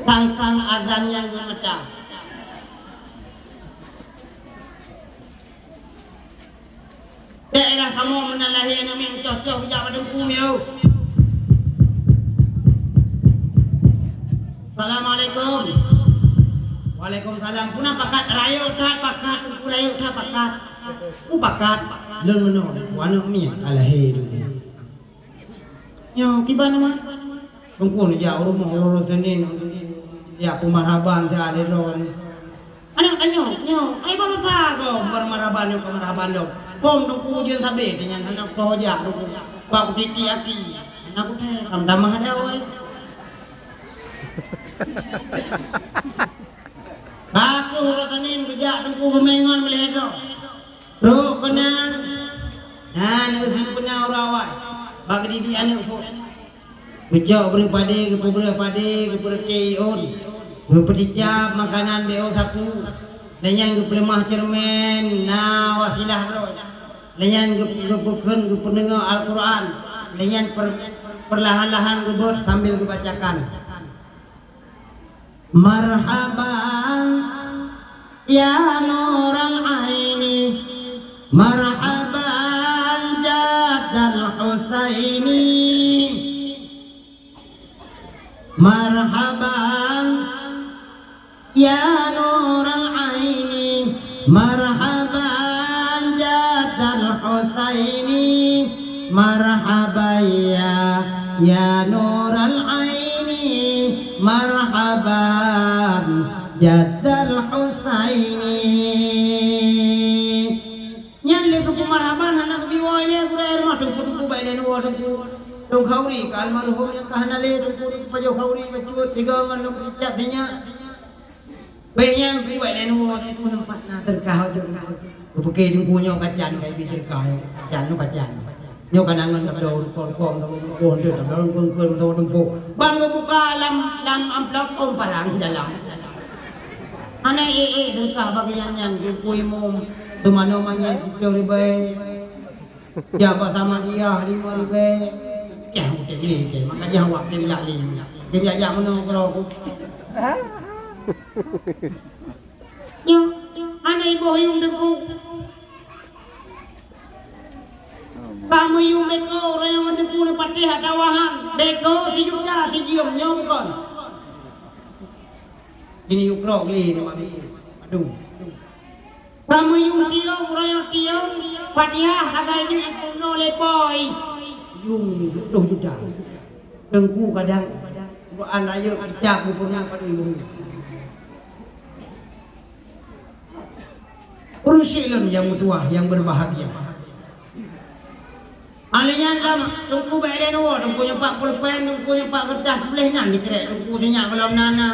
Sang-sang azan nyan ngon mata. Daerah kamoe meunan lahé aneuk miet, cok-cok geujak bak teungku mieu. Assalamualaikum. Waalaikumsalam. Puna pakat, rayeuk that pakat, teungku rayeuk that pakat. Peue pakat? Lôn meunoe, teungku, aneuk miet ka lahé teungku. Nyoe kiban nama? Teungku neujak u rumoh lôn Senin, jak peumaraban siat lé droe nyoe. Aneuk tanyoe, nyoe, ai baroesa goe peumaraban nyoe, peumaraban lom. Phon Teungku ujeuen sabe, nyan hana kutoh jak Teungku. Bak kutiek-tiek aki, hana kuthèe, kam tamah dawai. Ka keuh uroe Senin geujak Teungku geumeungon meulhèe droe. Trok keunan, na neuk seubeuna uroe awai bak geudidik aneuk phon. Geucok breueh padé, geupeubreueh padé, geupeureuté iôn, geupeuticap makanan B O sapu, dan nyan geupeuleumah ceureumen na wasilah droe. Dan nyan geu-, geupeukheun geupeudeungoe Al-Qur'an, dan nyan per-, peurlahan-lahan geubeuet sambil geubacakan. Marhaban, ya nural aini, marhaban jaddal Husaini. Marhaban, ya nural aini, marhaban jaddal Husaini. Marhaban ya, ya nural aini, marhaban jaddal Husaini. Nyan lé geupeumarhaban hana geubi woe lé gurèe rumoh, teungku-teungku bak ilèe neuwoe teungku. Dong khauri ka almarhum nyang ka hana lé teungku, pajoh khauri bacut tiga ngon lôn peucap sinyak. Bèk nyan geubi bak ilèe neuwoe teungku, teumpat na teureukah teungku. Geupiké teungku nyoe kacan ka ibi teureukah nyoe, kacan nyoe kacan. Nyoe ka na ngon tabloe rukon-rukon, tabloe rukon, tabloe rukon-rukon, tabloe rukon. Bang geubuka lam, lam amplop, oh, parang dalam. Hana ék-ék teureukah bagian nyan, teungku imum. Teuma nyoe manyét siplôh ribèe. Jak bak Samadiyah lima ribèe. Keh, utem lé, keh. Maka jah awak tem jak lé. Tem jak, jak meunoe keudroe ku. Nyoe, aneuk iboh yuem teungku. Ka meuyuem beko, ureueng nyang teungku neupatéh atawa han. Beko sijuta sijeuem, nyoe bukon. Ini yukro geli ni mami. Aduh. Ka meuyuem tiong, ureueng nyang tiong, Fatihah sagai jeuet jipeurunoe lé po. Yuem siplôh juta. Teungku kadang Quran rayeuk kitab geupeurunoe padum ribu. Ureueng syik lôn nyang meutuwah, nyang berbahagia. Alèh nyan lam teungku bèk lé neuwoe, teungku nyoe pat pulpen, teungku nyoe pat keureutah tuléh nan dikrek, teungku sinyak gohlom na-na.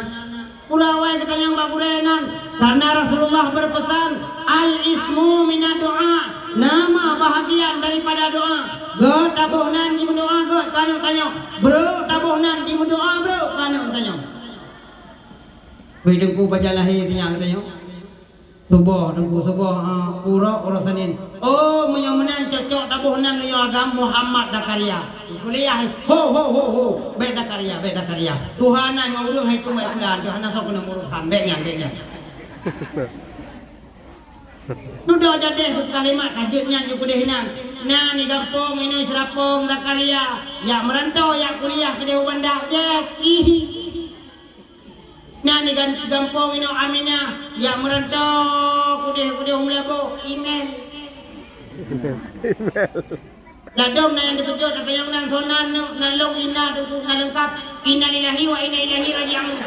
Uroe awai geutanyong bak gurèe nan, karena Rasulullah berpesan, "Al-ismu minad doa." Nama bahagian daripada doa. Geuh taboh nan jimeudoa geuh keu aneuk tanyoe. Brôk taboh nan jimeudoa brôk keu aneuk tanyoe. Kui teungku pajan lahé sinyak geutanyoe. Suboh, teungku, suboh, ha, uroe, uroe Senin. Oh, meunyoe meunan cocok taboh nan meunyoe agam Muhammad Zakaria. Kuliah, ho, ho, ho, ho. Bèk Zakaria, bèk Zakaria. Tuha nan ngon ureueng hai tu, hai bulan, tu hana soe keuneuk urusan. Bèk nyan, bèk nyan. Dudoe jadeh keu kalimat ka jeuet nyan ju keudeh nan. Na di gampông inoe Serapong Zakaria. Jak meurantau, jak kuliah keudeh u Banda. Jaki. Nyan di gan-, gampông inoe Aminah, jak meurantau keudeh-keudeh u Meulaboh, email. Ladôm na nyang teukeujot, ateueh nyang nan sonan, nan lông ina, teungku na leungkab. Innalillahi wa inna ilaihi raji'un.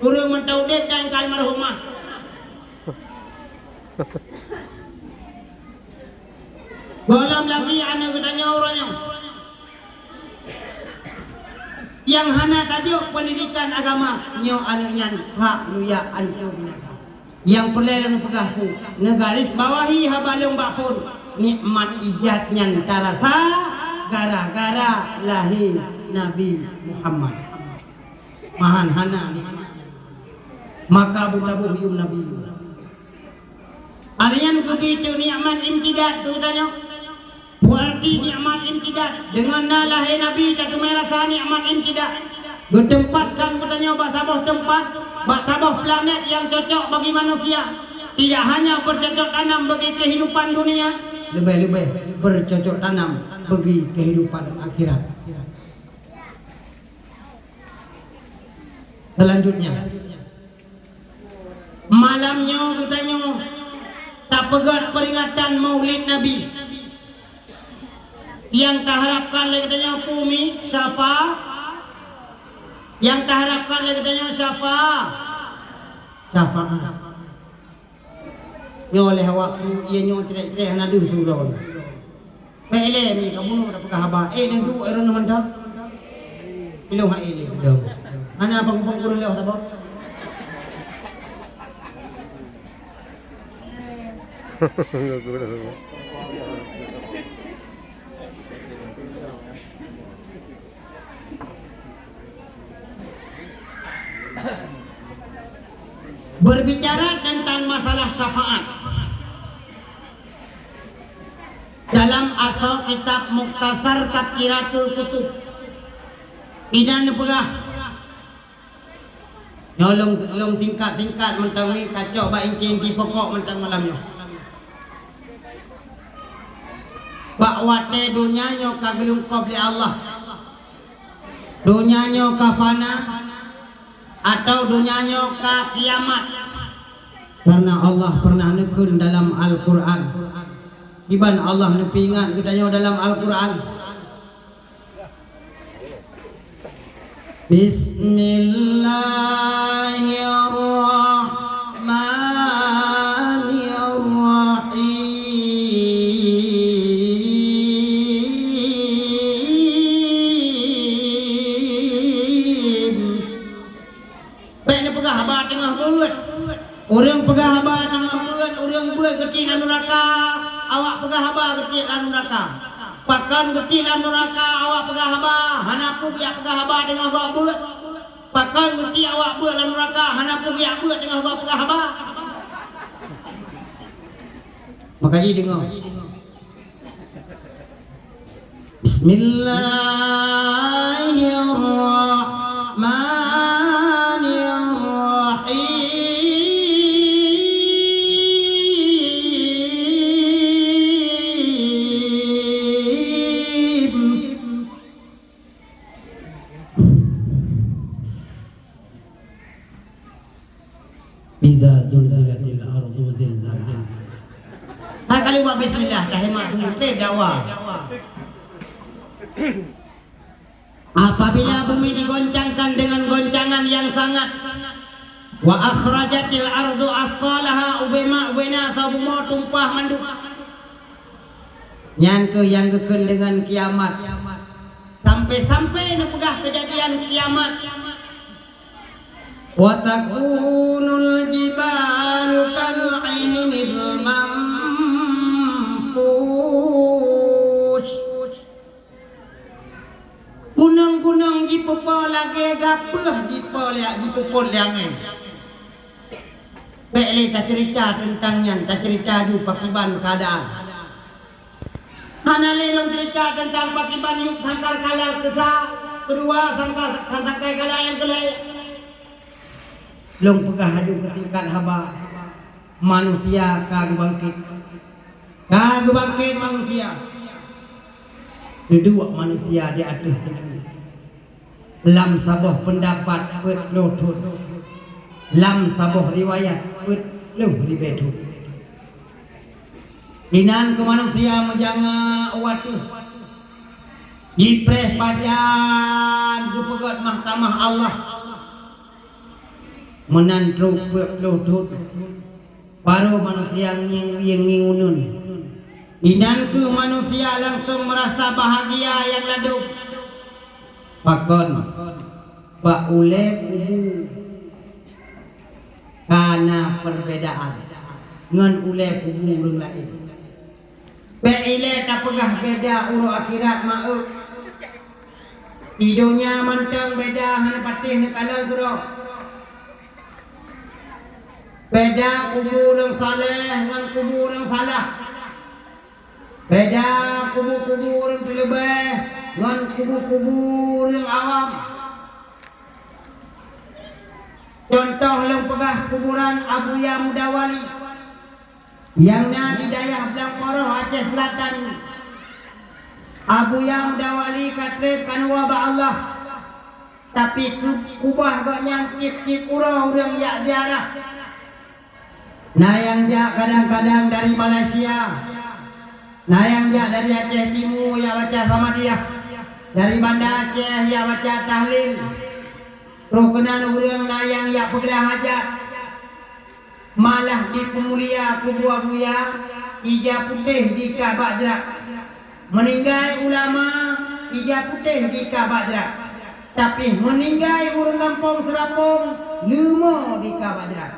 Ureueng mantong udeb dan ka almarhumah. Gohlom lagi aneuk geutanyoe uroe nyoe. Nyang hana tajok peundidikan agama, nyoe aneuk nyan phak luyak ancô binasa. Nyang peureulèe lôn peugah peue, neugaris bawahi haba lôn bak phon, nikmat ijat nyan tarasa gara-gara lahé Nabi Muhammad. Mahan hana nikmat nyan. Maka beutaboh yuem Nabi. Alèh nyan geubri teuk nikmat imtidad keu geutanyoe. Peue arti nikmat imtidad? Deungon na lahé Nabi tateumé rasa nikmat imtidad. Geuteumpat kan geutanyoe bak saboh teumpat, bak saboh planet nyang cocok bagi manusia. Tidak hanya bercocok tanam bagi kehidupan dunia, leubeh-leubeh bercocok tanam bagi kehidupan akhirat. Selanjutnya, malam nyoe geutanyoe tapeugöt peuringatan Maulid Nabi. Nyang taharapkan lé geutanyoe peue mi? Syafa-, nyang taharapkan lé geutanyoe syafa-, syafaat. Nyoe lé awak, ie nyoe crek-crek hana deuh tulông. Bèk ilèe mi ka bunoe tapeugah haba. Eh, neuduek droeneuh mantong. Ilông hai ilèe dong. Hana pang-pang ureueng leuh saboh. Berbicara tentang masalah syafaat, dalam asoe kitab Mukhtasar Tazkiratul Kutub, inan neupeugah, nyoe lôn, lôn singkat-singkat mantong nyoe, tacok bak inti-inti pokok mantong malam nyoe. Bak watèe donya nyoe ka geulungkôb lé Allah, donya nyoe ka fana, atau donya nyoe ka kiamat. Karena Allah pernah neukheun dalam Al-Quran. Kiban Allah neupeuingat geutanyoe dalam Al-Quran. Bismillahirrahmanirrahim. Bèk neupeugah haba teungoh beuet. Ureueng peugah haba teungoh beuet, ureueng beuet geutiek lam nuraka, awak peugah haba geutiek lam nuraka. Pakon geutiek lam nuraka, awak peugah haba, hana peue geujak peugah haba teungoh gob beuet. Pakon geutiek awak beuet lam nuraka, hana peue geujak beuet teungoh gob peugah haba. Maka jih deungoe. Bismillahirrahmanirrahim. Idza zulzilatil ardu zilzalaha. Hai kali buat bismillah, dah hemat dulu, teh dawa. Apabila bumi digoncangkan dengan goncangan yang sangat, wa akhrajatil ardu athqalaha, ubé mak, ubé na, saboh bumoe tumpah mandum. Nyan keuh nyang geukheun deungon kiamat. Sampai-sampai neupeugah keujadian kiamat. Wa takunul jibalu kal 'ihnil manfush. Gunong-gunong jipeupo lagèe gapeuh jipo lé, jipeupot lé angèn. Bèk lé taceurita teuntang nyan, taceurita ju pakiban keuadaan. Hana lé lôn ceurita teuntang pakiban yub sangkakala keusa, keudua sangka-, sangkakala nyang keulhèe. Lôn peugah laju keu singkat haba, manusia ka geubangkét. Ka geubangkét manusia. Duduek manusia di ateueh tuboh. Lam saboh peundapat peuet ploh thon. Lam saboh riwayat peuet ploh ribèe thon. Inan keu manusia meujanga u ateueh. Jipreh pajan geupeugöt mahkamah Allah. Meunan trok peuet ploh thon. Barô manusia ngieng-ngieng uneun. Inan keuh manusia langsong meurasa bahagia nyang ladôm. Pakon? Bak ulèe kubu ka na peurbedaan ngon ulèe kubu ureueng laén. Bèk ilèe tapeugah beda uroe akhirat, ma-e. Di donya mantong beda hana patéh neukalon keudroe. Beda kubu ureueng saleh ngon kubu ureueng salah. Beda kubu-kubu ureueng teuleubèe ngon kubu-kubu ureueng awam. Cuntoh lôn peugah kuburan Abuya Mudawali nyang na di dayah Blangkoroh, Aceh Selatan. Abuya Mudawali ka trép ka neuwoe bak Allah, tapi keu-, kubah gobnyan tiep-tiep uroe ureueng jak ziarah. Na nyang jak kadang-kadang dari Malaysia, Na nyang jak dari Aceh Timu jak baca Samadiyah, dari Banda Aceh jak baca tahlil. Troh keunan ureuëng na nyang jak peuglah hajat, malah dipeumulia kubu Abuya, ija putéh dikah bak jrat. Meuninggai ulama, ija putéh dikah bak jrat. Tapi meuninggai ureuëng gampông Seurapông, leumo dikah bak jrat.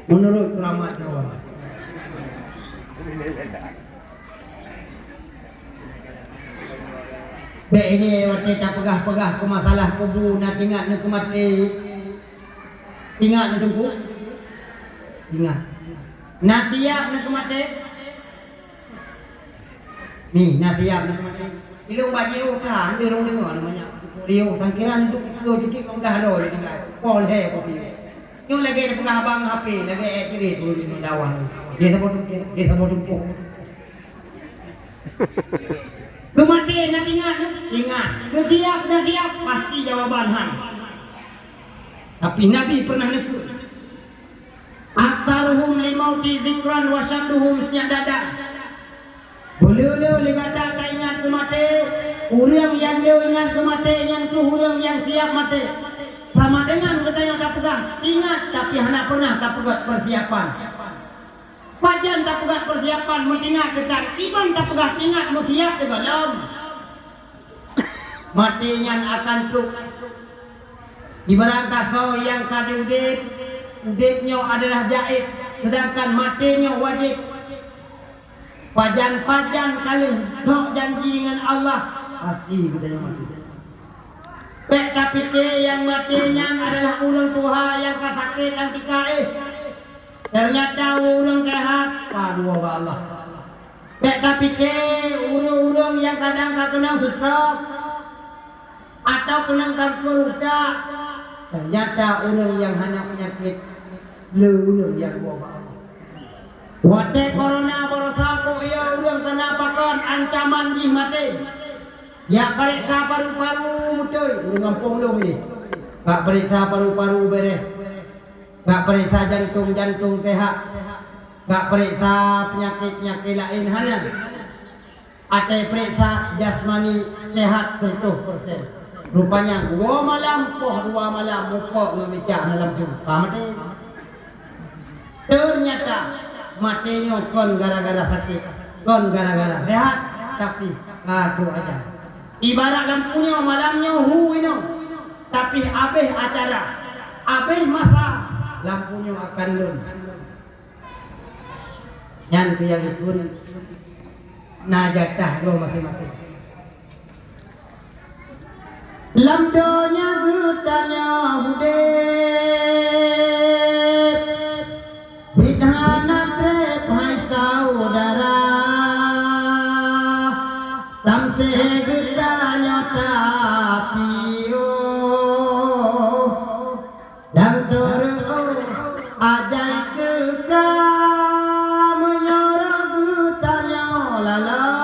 Meunurot keuramat droe. Bék ilée watée tapeugah-peugah keu masalah kubu na tingat neu keu maté. Ingat neu Teungku? Ingat. Na siap neu keu maté? Ni, na siap neu keu maté? Ilong bajée oh tan, deungoe-deungoe namanya. Rio sangkiran duk dua juta kong dah lo jadi gai. Pol he kopi. Nyoe lagée peugah abang H P, lagée eh cirit ulun ini dawan. Dia sebut, dia sebut tumpuk. Keu maté na ingat, ingat. Keu siap na siap, pasti jawaban han. Tapi Nabi pernah neukheun, "Aktsaruhum limauti dzikran wa syadduhum isti'dada." Beuleu-leu lé gata taingat keu maté, ureuëng nyang le ingat keu maté nyan kheueh ureuëng nyang siap maté. Sama dengan geutanyoe tapeugah ingat, tapi hana pernah tapeugah persiapan. Pajan tapeugah persiapan meutingat teutan, kiban tapeugah tingat meusiap teugohlom. Maté nyan akan trok. Ibarat gasoe nyang ka diudeb, udeb nyoe adalah jaéb, seudangkan maté nyoe wajéb. Pajan-pajan ka lheueh trok janji ngon Allah, pasti geutanyoe maté. Bék tapike nyang maté nyan adalah ureuëng tuha nyang ka sakét dan tika éh. Teunyata ureuëng seuhat, padua bak Allah. Bék tapike ureuëng-ureuëng nyang kadang ka keunong seutrok atawa keunong kanker utak. Teunyata ureuëng nyang hana peunyakét, le ureuëng nyang dua bak Allah. Watée korona barosa kok ya ureuëng keunan pakon ancaman jih maté. Jak pareksa paru-paru beutôi ureuëng gampông lôn ini. Bak pareksa paru-paru bereh. Bak pareksa jantong-jantong sehat. Bak pareksa peunyakét-peunyakét laén hana. Até pareksa jasmani sehat seratus persen. Rupanya dua malam poh dua malam mupok ngon micak na lampu. Ka maté. Teunyata maté nyoe kon gara-gara sakét, kon gara-gara sehat, tapi ka trok ajan. Ibarat lampu nyoe malam nyoe hu inoe, tapi abéh acara, abéh masa, lampu nyoe akan lom. Nyan keuh nyang geukheun na jatah droe maséng-maséng. Lam donya geutanyoe udeb, biet hana treb hai saudara. Tamsé geutanyoe tapiôh, dan teureuôh ajai keu ka meunyoe geutanyoe laloe.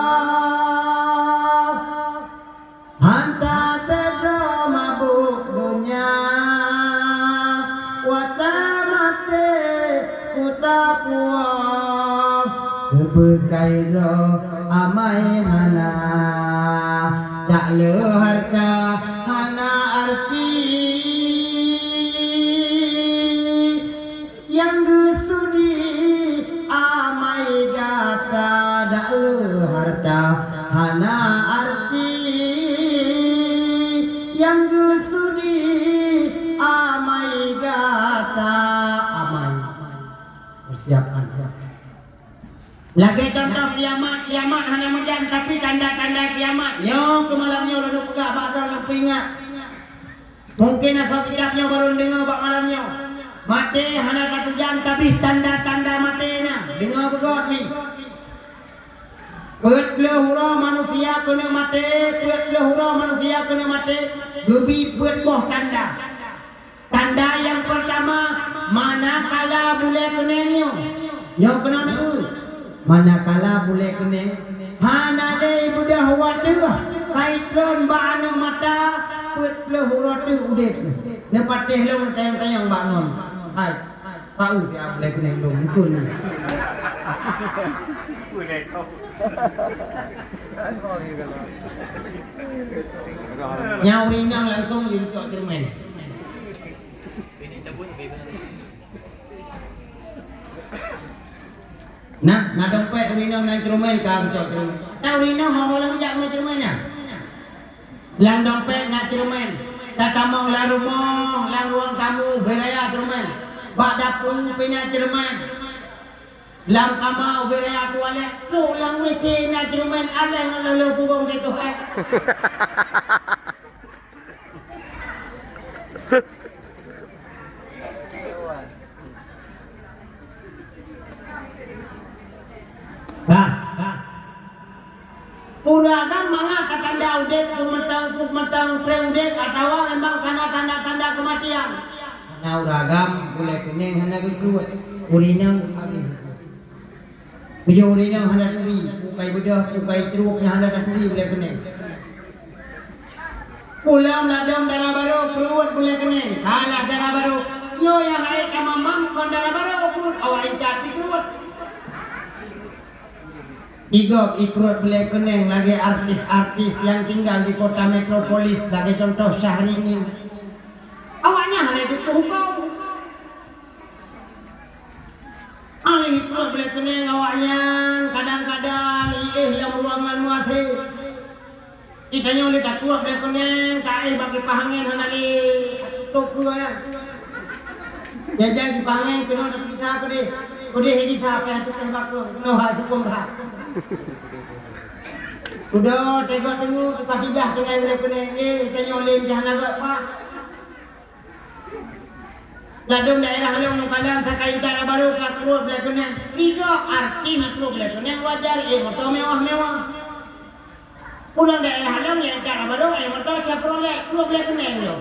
Hana teuh droe mabök donya, watée maté kutapuwoe. Keubeukai droe amai hana, dak le hareuta hana arti. Nyang geusudi amai gata dak le hareuta hana arti. Nyang geusudi amai gata, amai. Persiapkan. Lagée contoh kiamat, kiamat hana meujan, tapi tanda-tanda kiamat. Nyoe keu malam nyoe lôn peugah bak droe lôn peuingat. Mungken asoe kitab nyoe barô neudeungoe bak malam nyoe. Maté hana tateujan, tapi tanda-tanda maté na. Deungoe beugöt ni. Peuet pleueh uroe manusia keuneuk maté, peuet pleueh uroe manusia keuneuk maté, geubi peuet boh tanda. Tanda nyang peurtama, manakala bulée keuneng nyoe, nyoe keunoe na, manakala bulée keuneng hana lé beudôh wateuh ka itreun bak aneuk mata, peuet pleueh uroe teuk udeb. Neupatéh lôn tanyong-tanyong bak ngon. Hai, paeu siat bulée keuneng lôn, neukheun nyoe. Nyang ureueng inong langsung jirucok ceureumen. Nah, na dompet ureueng inong, na ceureumen ka geucok ceureumen. Nah, ureueng inong ho-ho lom jak keu ceureumen nyan. Lam dompet na ceureumen. Tatamong lam rumoh, lam ruang tamu, beuraya ceureumen. Bak dapu pih na ceureumen. Lam kama ubé raya tualet, trok lam W C na ceureumen, alèh ngon laloe punggong teuh hai. Bah, bah. Ureueng agam mangat ka tanda udép, peumantong, peumantong trép udép, atawa memang kana tanda-tanda keumatian. Hana ureueng agam, gulèe keuneng hana geukruet. Ureueng inong habéh. Meunyoe ureueng inong hana turi, peue ka ibeudôh, peue ka itruek nyang hana taturi gulèe keuneng. Pulang ladôm dara barô, kruet gulèe keuneng, kalah dara barô. Nyoe nyang hai tamamam kon dara barô, kruet awak intat pih kruet. Igob ikruet gulèe keuneng lagèe artis-artis nyang tinggal di kota metropolis, lagèe contoh Syahrini. Awaknyan hana jipeuhukôm. Alèh ikruet gulèe keuneng awaknyan kadang-kadang iéh lam ruangan meuhasé. Di tanyoe lé takruet gulèe keuneng, taéh bak kipah angén hana lé tôp keue nyan. Jai-jai kipah angén keunoe tapeucita keudéh. Keudéh jita payah tukéh bak keue, keunoe hai tukông that. Udah teuga teungoh tukang siblah tinggai gulèe keuneng, éh tanyoe lé meuhana gèt pah. Ladôm daerah lôn ngon kalan sakai intat barô ka kruet gulèe keuneng. Igob artis kruet gulèe keuneng wajar, éh moto mewah-mewah. Ureueng daerah lôn nyang intat barô, éh moto Chevrolet, kruet gulèe keuneng lôn.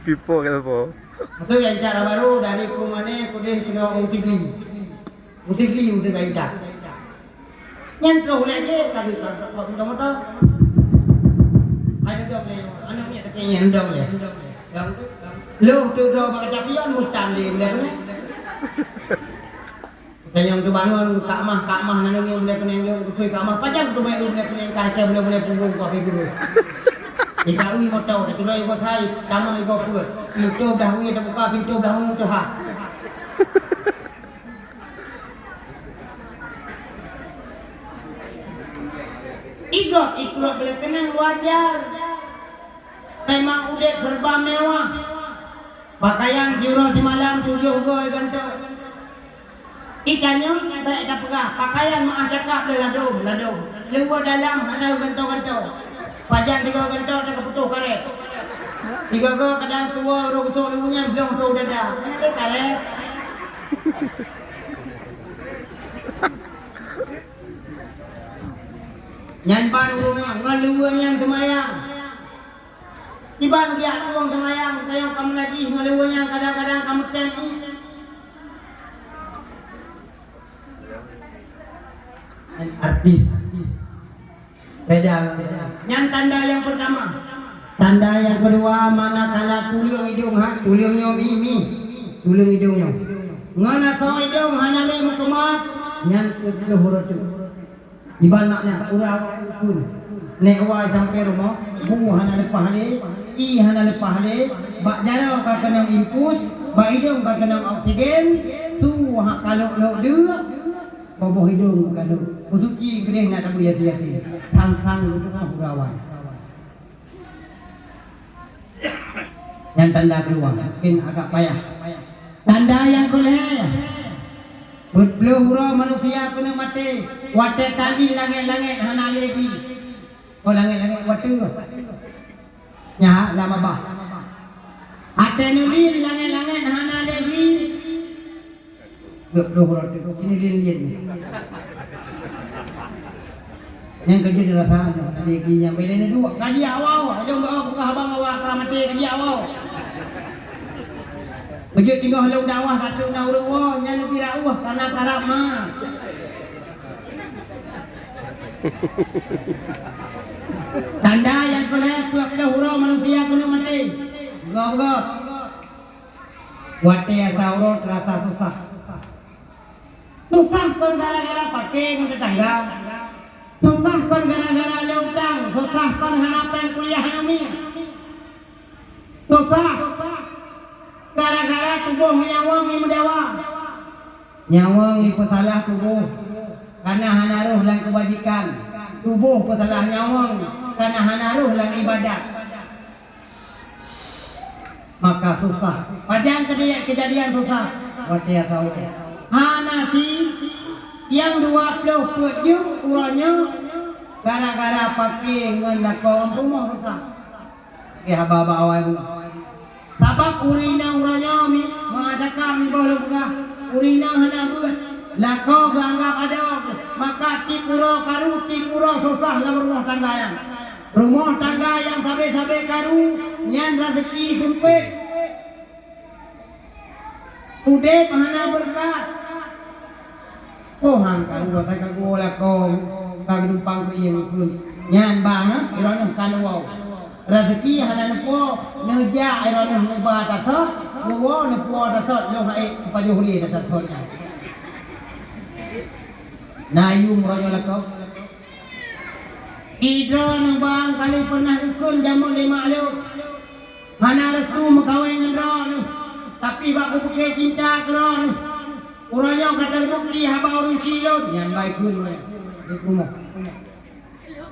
Pipo ka po. Maka nyang intat barô dari Krueng Mané keudéh keunoe u Sigli. U Sigli u Sigli intat. Nyan troh ulèe glé ka geuh ka trok moto-moto. Hai dong lé, aneuk miet teuke nyan dong lé. Lôn teudroe bak kaca pion mutan lé ulèe glé. Tanyong teubangon kak mah, kak mah nanu ngieng ulèe keuneng lôn, beutôi kak mah pajan teubaik ulèe keuneng ka keu buleuen-buleuen punggong ku api guru. Ika ui moto, ika ui gosai, tamong iko peuet. Pintoe blah wie teubuka, pintoe blah uneuen teuhah. Igob ikruet gulèe keuneng wajar. Memang udép serba mewah. Pakaian siuroe simalam tujoh goe gantoe. Itanyoe bèk tapeugah, pakaian meu'ah cakap lé ladôm, ladôm. Leuweue dalam hana gantoe-gantoe. Pajan tiga gantoe teuka putôh karét. Tiga goe kadang tuwoe uroe geutok leuweue nyan bloe tôh dada. Hana lé karét. Nyan ban ureueng nyan ngon leuweue nyan seumayang. Iban geujak lôn seumayang, tayong ka meunajih ngon leuweue nyan kadang-kadang ka meutém ié. Artis. Beda. Nyan tanda nyang pertama. Tanda nyang kedua, manakala tuleueng idong ha, tuleueng nyoe mi, mi. Tuleueng idong nyoe. Ngon asoe idong hana lé meukeumat, nyan peuet ploh uroe teuk. Iban makna ureueng awak ukeue. Nèk wai sampoe rumoh, bu hana leupah lé, ié hana leupah lé, bak jaroe ka keunong infus, bak idong ka keunong oksigen, su hak ka lôk-lôk deuk, boboh idong ka lôk. Peusuci keudeh na tabu Yasin-Yasin. Sang-sang geupeugah ureueng awai. Nyan tanda keuluwa, mungken agak payah. Tanda nyang keulhèe, peuet ploh uroe manusia keuneuk maté, watèe talin langèt-langèt hana lé glé. Oh, langèt-langèt watèe nyan lam babah. Watèe neulin langèt-langèt hana lé glé. Geuh ploh uroe teuk kini lin-lin. Nyang keujeuet rasa nyoe, tadi ki nyang beda ni dua. Kaji awau, ilong bak aku haba awak ka maté kaji awau. Beujeuet tinggai lôn dakwah satu na ureueng woe, nyan leubeh rauh karena karab ma. Tanda nyang keulhèe peuet ploh uroe manusia keuneuk maté. Beugöt-beugöt. Watèe asa uroe teurasa susah. Susah kon gara-gara paké ngon teutangga. Susah kon gara-gara lé utang. Susah kon hana péng kuliah aneuk miet. Susah gara-gara tuboh nyawöng nyang meudawa. Nyawöng nyang peusalah tuboh, kana hana rhoh lam keubajikan. Tuboh peusalah nyawöng, kana hana rhoh lam ibadat. Maka susah. Pajan keudi-, keujadian susah? Watée saweue. Hana si, nyang dua ploh peuet jeuem uroe nyoe gara-gara paké ngon lakoe ngon peurumoh susah. Oke, haba bak awai bunoe. Sabab ureueng inong uroe nyoe mi, meucakap mi boh lôn peugah, ureueng inong hana beuet, lakoe geuanggab adoe, maka tiep uroe karu, tiep uroe susah lam rumoh tangga nyan. Rumoh tangga nyang sabe-sabe karu, nyan raseuki seumpet. Udeb hana beureukat. Oh, han karu asai ka geuwoe lakoe, ka geudumpang keu ié ngon kheun. Nyan bang, eh, droeneuh ka neuwoe. Raseuki hana neupuwoe, neujak droeneuh neuba tasot, geuwoe neupuwoe tasot, lôn hai pajoh lé tasot nyan. Na yum droeneuh lakoe. Di droeneuh bang kali pernah geukheun jamén lé mak lôn. Hana restu meukawen ngon droeneuh, tapi bak kupeuke cinta keu droeneuh. Uroe nyoe ka teubukti haba ureueng chik lôn, nyan bai kheun lé di rumoh.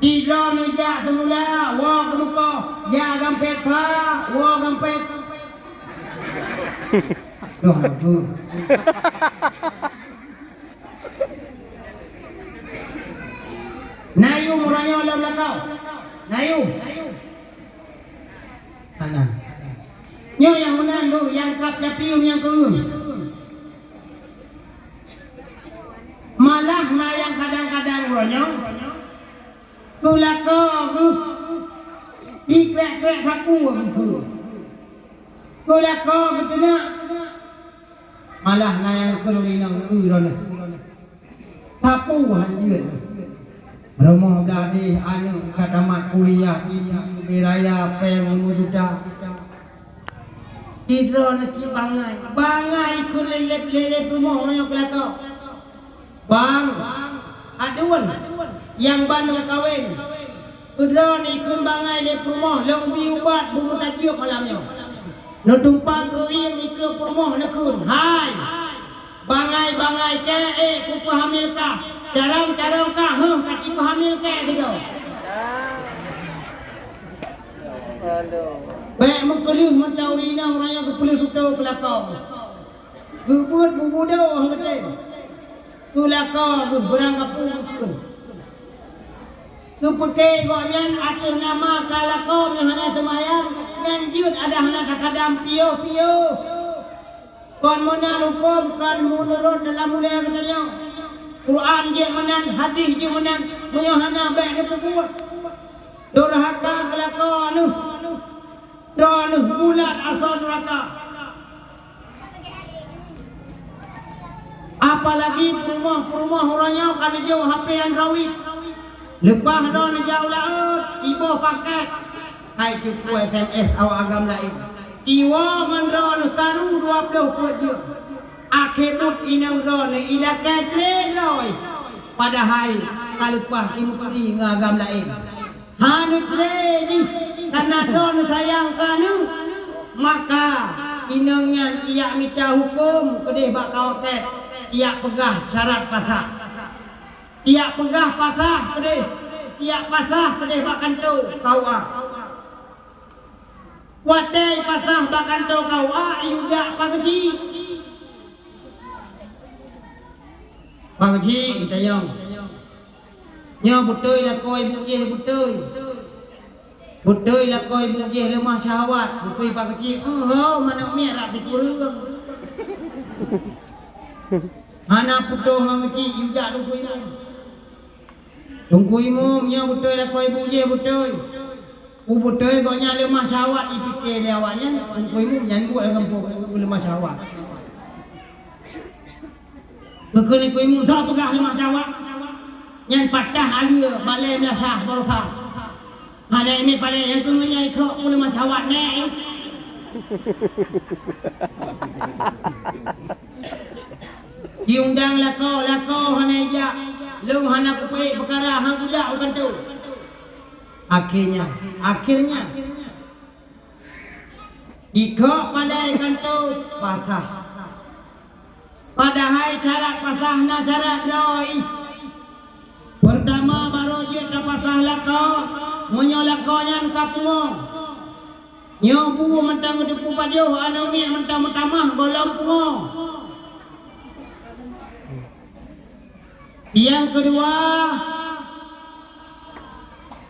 Di droeneuh jak seumula, woe keumeukoh, jak gampet pha, woe gampet. Doh, ampun. Na yum uroe nyoe lam lakoe. Na yum. Hana. Nyoe nyang meunan, Bu, nyang kab capiu nyang keueun. Malah na nyang kadang-kadang uroe nyoe, keu lakoe geuh, jikrek-krek sapeue geuh. Keu lakoe geuh teunak. Malah na nyang keu lôn inong, eu, droeneuh. Sapeue han jeuet. Rumoh blah deh, aneuk ka tamat kuliah, TV, ubé raya, péng limong juta. Sidroe neuh cit bangai, bangai keu leleb-leleb rumoh uroe nyoe keu lakoe. Bang, aduen, nyang ban nyang kawen. Keudroe ikheun bangai lé peurumoh lôn bi ubat bumeutajeueb malam nyoe. Neutumpang keuieng ikeue peurumoh neukheun, "Hai! Bangai-bangai kèe ék kupeuhamil kah, carông-carông kah heueh ka jipeuhamil kèe sigoe." Bèk meukeuleuh mantong ureueng inong, ureueng nyang geupeuleuh tutoe keu lakoe. Geubeuet bubudôh geutem. Keu lakoe geuh beurangkapeue geukheun. Geupeuke gobnyan ateueh nama ka lakoe nyang hana seumayang, nyan jeuet adak hana takadam piôh-piôh. Kon meunan hukôm, kon meunurot dalam ulèe geutanyoe. Quran jeuet meunan, hadih jeuet meunan, meunyoe hana bèk neupeubuet. Durhaka keu lakoe neuh. Droeneuh bulat asoe nuraka. Apalagi peurumoh-peurumoh uroe nyoe ka neujok H P Android. Leupah droeneuh jak u laôt, iboh pakèt. Hai teupeu S M S awak agam laén. Iwoe ngon droeneuh karu dua ploh peuet jeuem. Akhé buet inong droeneuh ilakèe tré droe. Padahai ka leupah imeuturi ngon agam laén. Hana tré jih, kareuna droeneuh sayang keu aneuk, maka inong nyan ijak mita hukôm keudeh bak kawakét, ijak peugah syarat pasah. Ijak peugah pasah keudeh, ijak pasah keudeh bak kantô K U A. Watèe pasah bak kantô K U A, ijak pageuchik. Pageuchik, itanyong. Nyoe beutôi lakoe ibu jéh beutôi. Beutôi lakoe ibu jéh leumah syahwat, beutôi pageuchik. Oho, manok miet rab sikureueng. Hana putôh ngon geuchik, ijak Teungku Imum. Teungku Imum, nyoe beutôi lakoe ibu jéh beutôi. Ubeutôi gobnyan leumah syahwat, ipike lé awaknyan, Teungku Imum nyan buet lam gampông leumah syahwat. Geukheun Teungku Imum, soe peugah leumah syahwat? Nyan patah aleue, balèe meulasah baroesa. Hana imé palèe nyang keu ngon nyang ikheuk pun leumah syahwat nèk. Jiundang lakoe, lakoe hana ijak. Lôn hana kupeuék peukara, han kujak u kantô. Akhirnya, akhirnya, jikheun palai kantô pasah. Padahai syarat pasah na syarat droe. Peurtama, barô jeuet tapasah lakoe, meunyoe lakoe nyan ka pungo. Nyoe bu mantong geuteupeue pajoh, aneuk miet mantong meutamah gohlom pungo. Nyang keudua,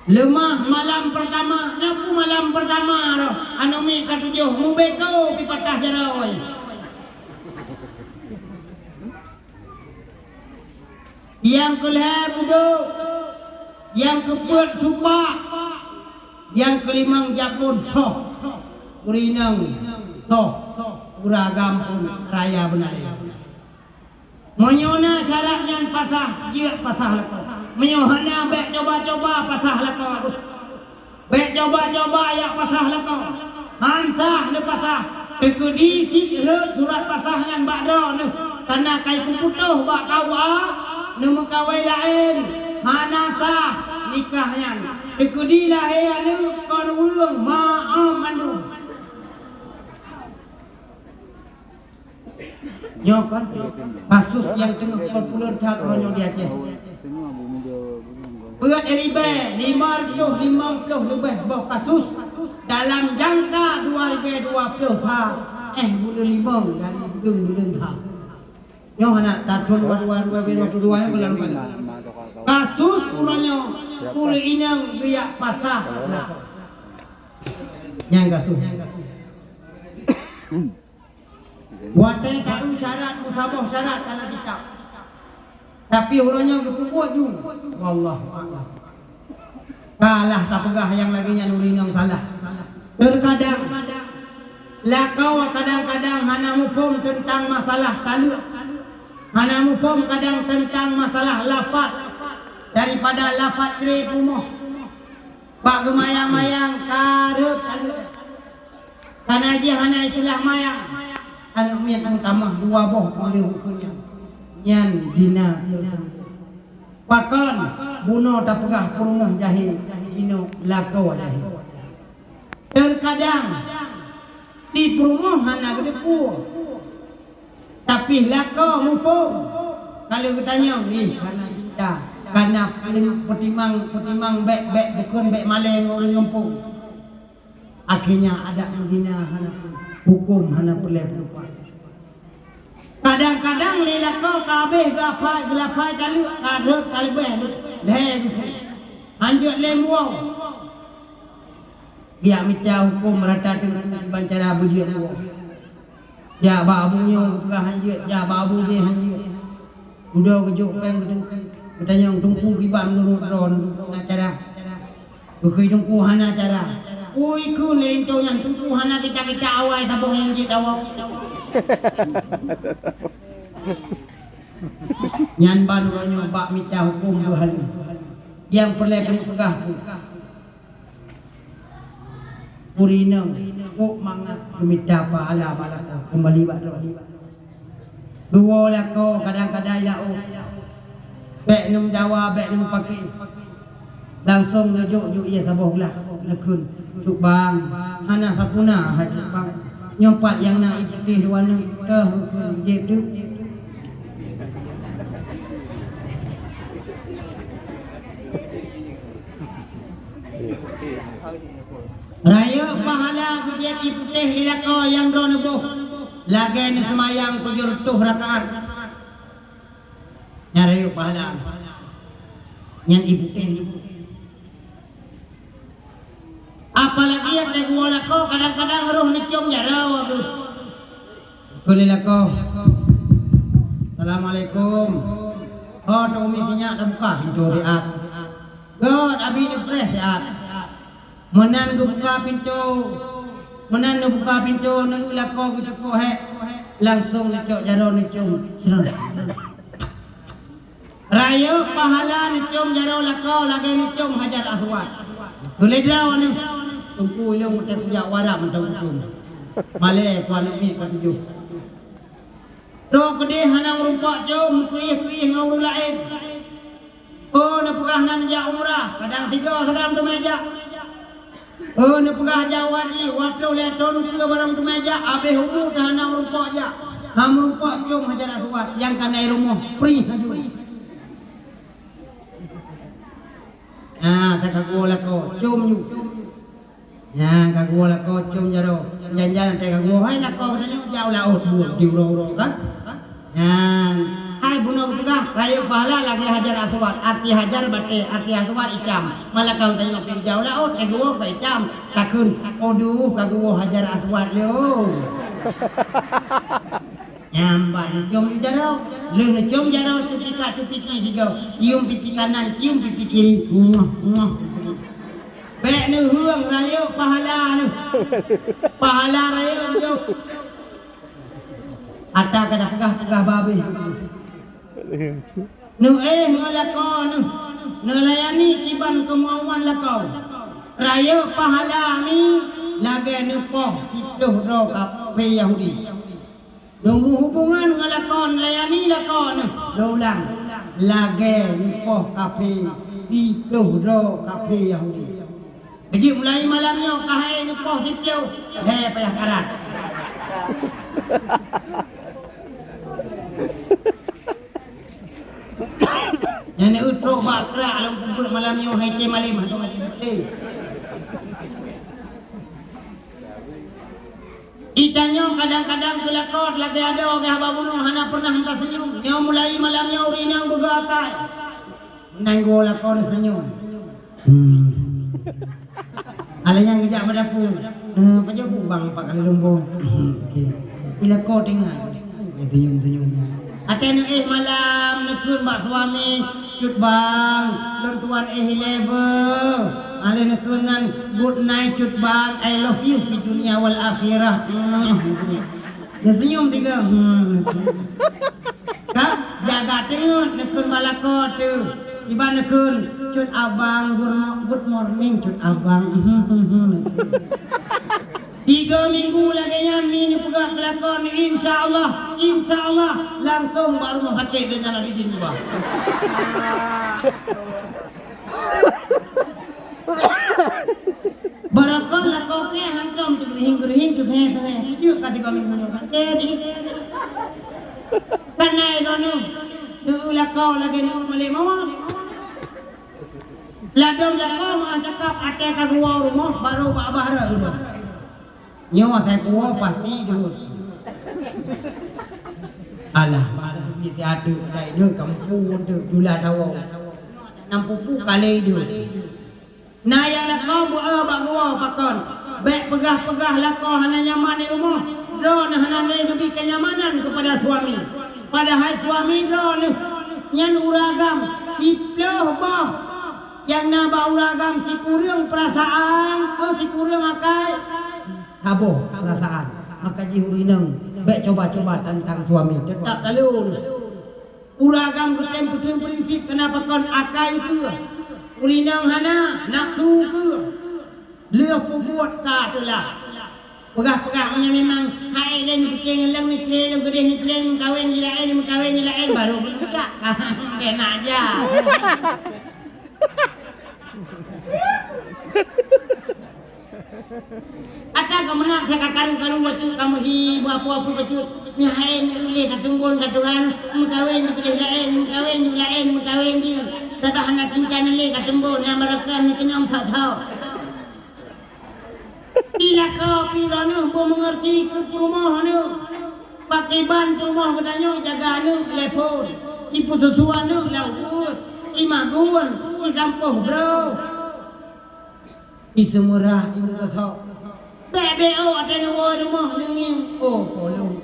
leumah malam peurtama. Nyoe peue malam peurtama roh, aneuk miet ka tujoh, mubeko pih patah jaroe. Nyang keulhèe budok, nyang keupeuet supak, nyang keulimong japon soh, ureueng inong soh, ureueng agam pun raya beunalée. Meunyoe na syarat nyan pasah, jeuet pasah lakoe. Meunyoe hana, bèk cuba-cuba pasah lakoe. Bèk cuba-cuba jak pasah lakoe. Han sah neupasah. Teukeudi cit rhot surat pasah nyan bak droeneuh, kana ka ipeuputôh bak K U A, neumeukawen laén. Hana sah nikah nyan. Teukeudi lahé aneuk kon ureueng, meu'ah mandum. Nyoe kan kasus nyang teungoh populer that uroe nyoe di Aceh. Peuet ribèe limong reutôh limong ploh leubeh boh kasus dalam jangka dua ribèe dua ploh sa, eh, buleuen limong dari buleuen-buleuen sa. Nyoe hana tathon dua dua, dua ribèe dua ploh dua nyang beulalu. Kasus uroe nyoe ureueng inong geujak pasah lakoe. Nyang kasus. Watèe taeu syarat, meusaboh syarat dalam kitab. Tapi uroe nyoe geupeubuet ju. Wallahu a'lam. Salah tapeugah nyang lagèe nyan ureueng inong salah. Teukadang lakoe kadang-kadang hana muphom teuntang masalah taleuek. Hana muphom kadang teuntang masalah lafaz daripada lafaz cré peurumoh. Bak geumayang-mayang ka rhot taleuek. Kana jih hana istilah mayang. Aneuk miet meutamah dua boh, meuleuh ukeue nyan. Nyan zina. Pakon bunoe tapeugah peurumoh jahé, jinoe lakoe jahé. Teukadang di peurumoh hana geuteupeue. Tapi lakoe muphom. Ka lheueh geutanyong, ih, kana cinta, kana peutimang, peutimang bèk, bèk bukon, bèk malèe ngon ureueng gampông. Akhirnya adat meuzina hana, hukôm hana peureulèe peurupat. Kadang-kadang lé lakoe ka habéh geuapai, geulapai taleuek, ka rhot ka leubeh lhèe geuh. Hanjeuet lé muwoe. Geujak mita hukôm rata teungku kiban cara beujeuet muwoe. Jak bak abu nyoe geupeugah hanjeuet, jak bak abu jéh hanjeuet. Udoe geujok péng keu teungku, geutanyong, "Teungku, kiban meunurot droeneuh na cara?" Geukheun teungku hana cara. Ui, kheun lé linto nyan, teungku hana kita-kita awai saboh nyang jeuet dawa. Nyan ban uroe nyoe bak mita hukôm dua haleue. Nyang peureulèe keuneuk peugah keu Ureueng inong, kok mangat geumita pahala bak lakoe keumbali bak droe. Geuwoe lakoe kadang-kadang ilak ôk. Bèk neumeudawa, bèk neumeupaké. Langsong neujok-jok ie saboh glah, neukheun, "Cut Bang, hana sapeue na hai Cut Bang. Nyoe pat nyang na ié putéh luwa nyoe, teuh neukheun jép teuk." Rayeuk pahala geujép ié putéh lé lakoe nyang droeneuh boh, lagèe neuseumayang tujoh reutôh rakaat. Nyan rayeuk pahala. Nyan ié putéh. Apalagi watèe geuwoe lakoe, kadang-kadang roh neucôm jaroe geuh. Kheun lé lakoe, "Assalamualaikum." Ho, teuk umi sinyak tabuka pintoe siat. Göt, abi neupreh siat. Meunan geubuka pintoe, meunan neubuka pintoe, neueu lakoe geucukôh hék. Langsong neucok jaroe neucôm. Sreng. Rayeuk pahala neucôm jaroe lakoe lagèe neucôm Hajar Aswad. Kheun lé droeneuh, "Teungku, ilôn watèe kujak u Arab mantong kucôm. Malèe ku aneuk miet ka tujoh." Droe keudeh hana meurumpok com, keuieh-keuieh ngon ureueng laén. Oh, neupeugah na neujak umrah, kadang sigoe sagai teuma jak. Oh, neupeugah jak haji, dua ploh lhèe thon ukeue barô teuma jak, abéh umu teuh hana meurumpok jak. Ha meurumpok com Hajar Aswad nyang ka na i rumoh, prih laju. Ha, takagoe lakoe, com nyoe. Nyan kagoe lakoe com jaroe. Jan-jan teukagoe, hai lakoe geutanyoe jak u laôt buet di uroe-uroe kan? Nyan, hai bunoe geupeugah, rayeuk pahala lagèe Hajar Aswad. Arti Hajar batèe, arti Aswad itam. Malah kagoe tanyoe pih jak u laôt, eh, goe ka itam. Takheun, "Aduh, kagoe Hajar Aswad lôn." Nyan bah neucom jaroe. Lheueh neucom jaroe, cupika-cupiki sigoe. Cium pipi kanan, cium pipi kiri. Muah, muah. Bèk neuheueng rayeuk pahala neuh. Pahala rayeuk jok. Ata ka tapeugah-peugah babeh. Neuéh ngon lakoe neuh. Neulayani kiban keumauan lakoe. Rayeuk pahala mi lagèe neupoh siploh droe kafé Yahudi. Neumeuhubongan ngon lakoe, neulayani lakoe neuh. Lôn ulang, lagèe neupoh kafé siploh droe kafé Yahudi. Beujeuet mulai malam nyoe ka hai neupoh siploh, lhèe payah karat. Nyan neutrok bak krak lôn peubuet malam nyoe hai tém alim, hai tém alim. Geutanyoe kadang-kadang keu lakoe lagèe adoe geuh haba bunoe hana peureunah taseunyum. Nyoe mulai malam nyoe ureueng inong beugoe akai. Nanggoe lakoe neuseunyum. Hmm. Alah nyang geujak bak dapu. Nah, pajoh bubang pak kali lumbong. Hmm, oke. Di lakoe teungoh. Senyum-senyum. Até neuéh malam neukheun bak suami, "Cut bang, lôn tuan éh ilèe beuh." Alah neukheun nan, "Good night Cut bang, I love you fi dunia wal akhirah." Hmm. Neusenyum tiga. Hmm. Ka jaga teungeut neukheun bak lakoe teuh. Iban neukheun, "Cut abang, good mo-, good morning Cut abang." Tiga minggu lagèe nyan mi neupeugah keu lakoe, insya Allah, insya Allah langsung bak rumoh sakét dan jalan izin ubah. Barokon lakoe kèe hantom teuh geuring-geuring teuh sengeh-sengeh. Jeuet ka tiga minggu nyoe ka kèe jih. Kan na droeneuh, neueu lakoe lagèe neueu malèe mawöt. Ladôm lakoe meucakap até ka geuwoe rumoh, barô bak babah rot. Nyoe asai kuwoe pasti deuh. Alah, malam ni siat deuh, dai deuh, kampung deuh, jula dawoe. Nam pupu kalai deuh. Na nyang lakoe beu-e bak geuwoe pakon. Bèk peugah-peugah lakoe hana nyaman di rumoh. Droeneuh hana lé neubi kenyamanan keupada suami. Padahai suami droeneuh nyan ureueng agam siploh boh. Nyang na bak ureueng agam sikureueng peurasaan, oh, sikureueng akai. Saboh peurasaan, maka jih ureueng inong bèk cuba-cuba tantang suami, teutap lalu. Ureueng agam geutem peuteun prinsip keunan pakon akai keue, ureueng inong hana nafsu keue, lheueh peubuet ka teulah. Peugah-peugah meunyoe memang hai lé neupiké ngon lôn, neucre lôn, keudeh neucre, meukawen jih laén, meukawen jih laén, barô geuleutak. Keunan jak. Ata ka meunan, sa ka karu-karu bacut, ka meuhi beuapu-apu bacut. Nyan hai lé ka teumbon ka tuan, meukawen jih keudeh laén, meukawen jih laén, meukawen jih. Sabab hana cinta lé ka teumbon, nyang barokon neukeunong sok-sok. Di lakoe pih droeneuh beumeungeurti keu peurumoh neuh. Pakriban peurumoh geutanyoe jaga aneuk lé phon, ipeususu aneuk lam ubeut, imagun, isampôh brôh. Iseumeurah imeugosok. Bèk-bèk ôk watèe neuwoe rumoh neungieng, oh, polong.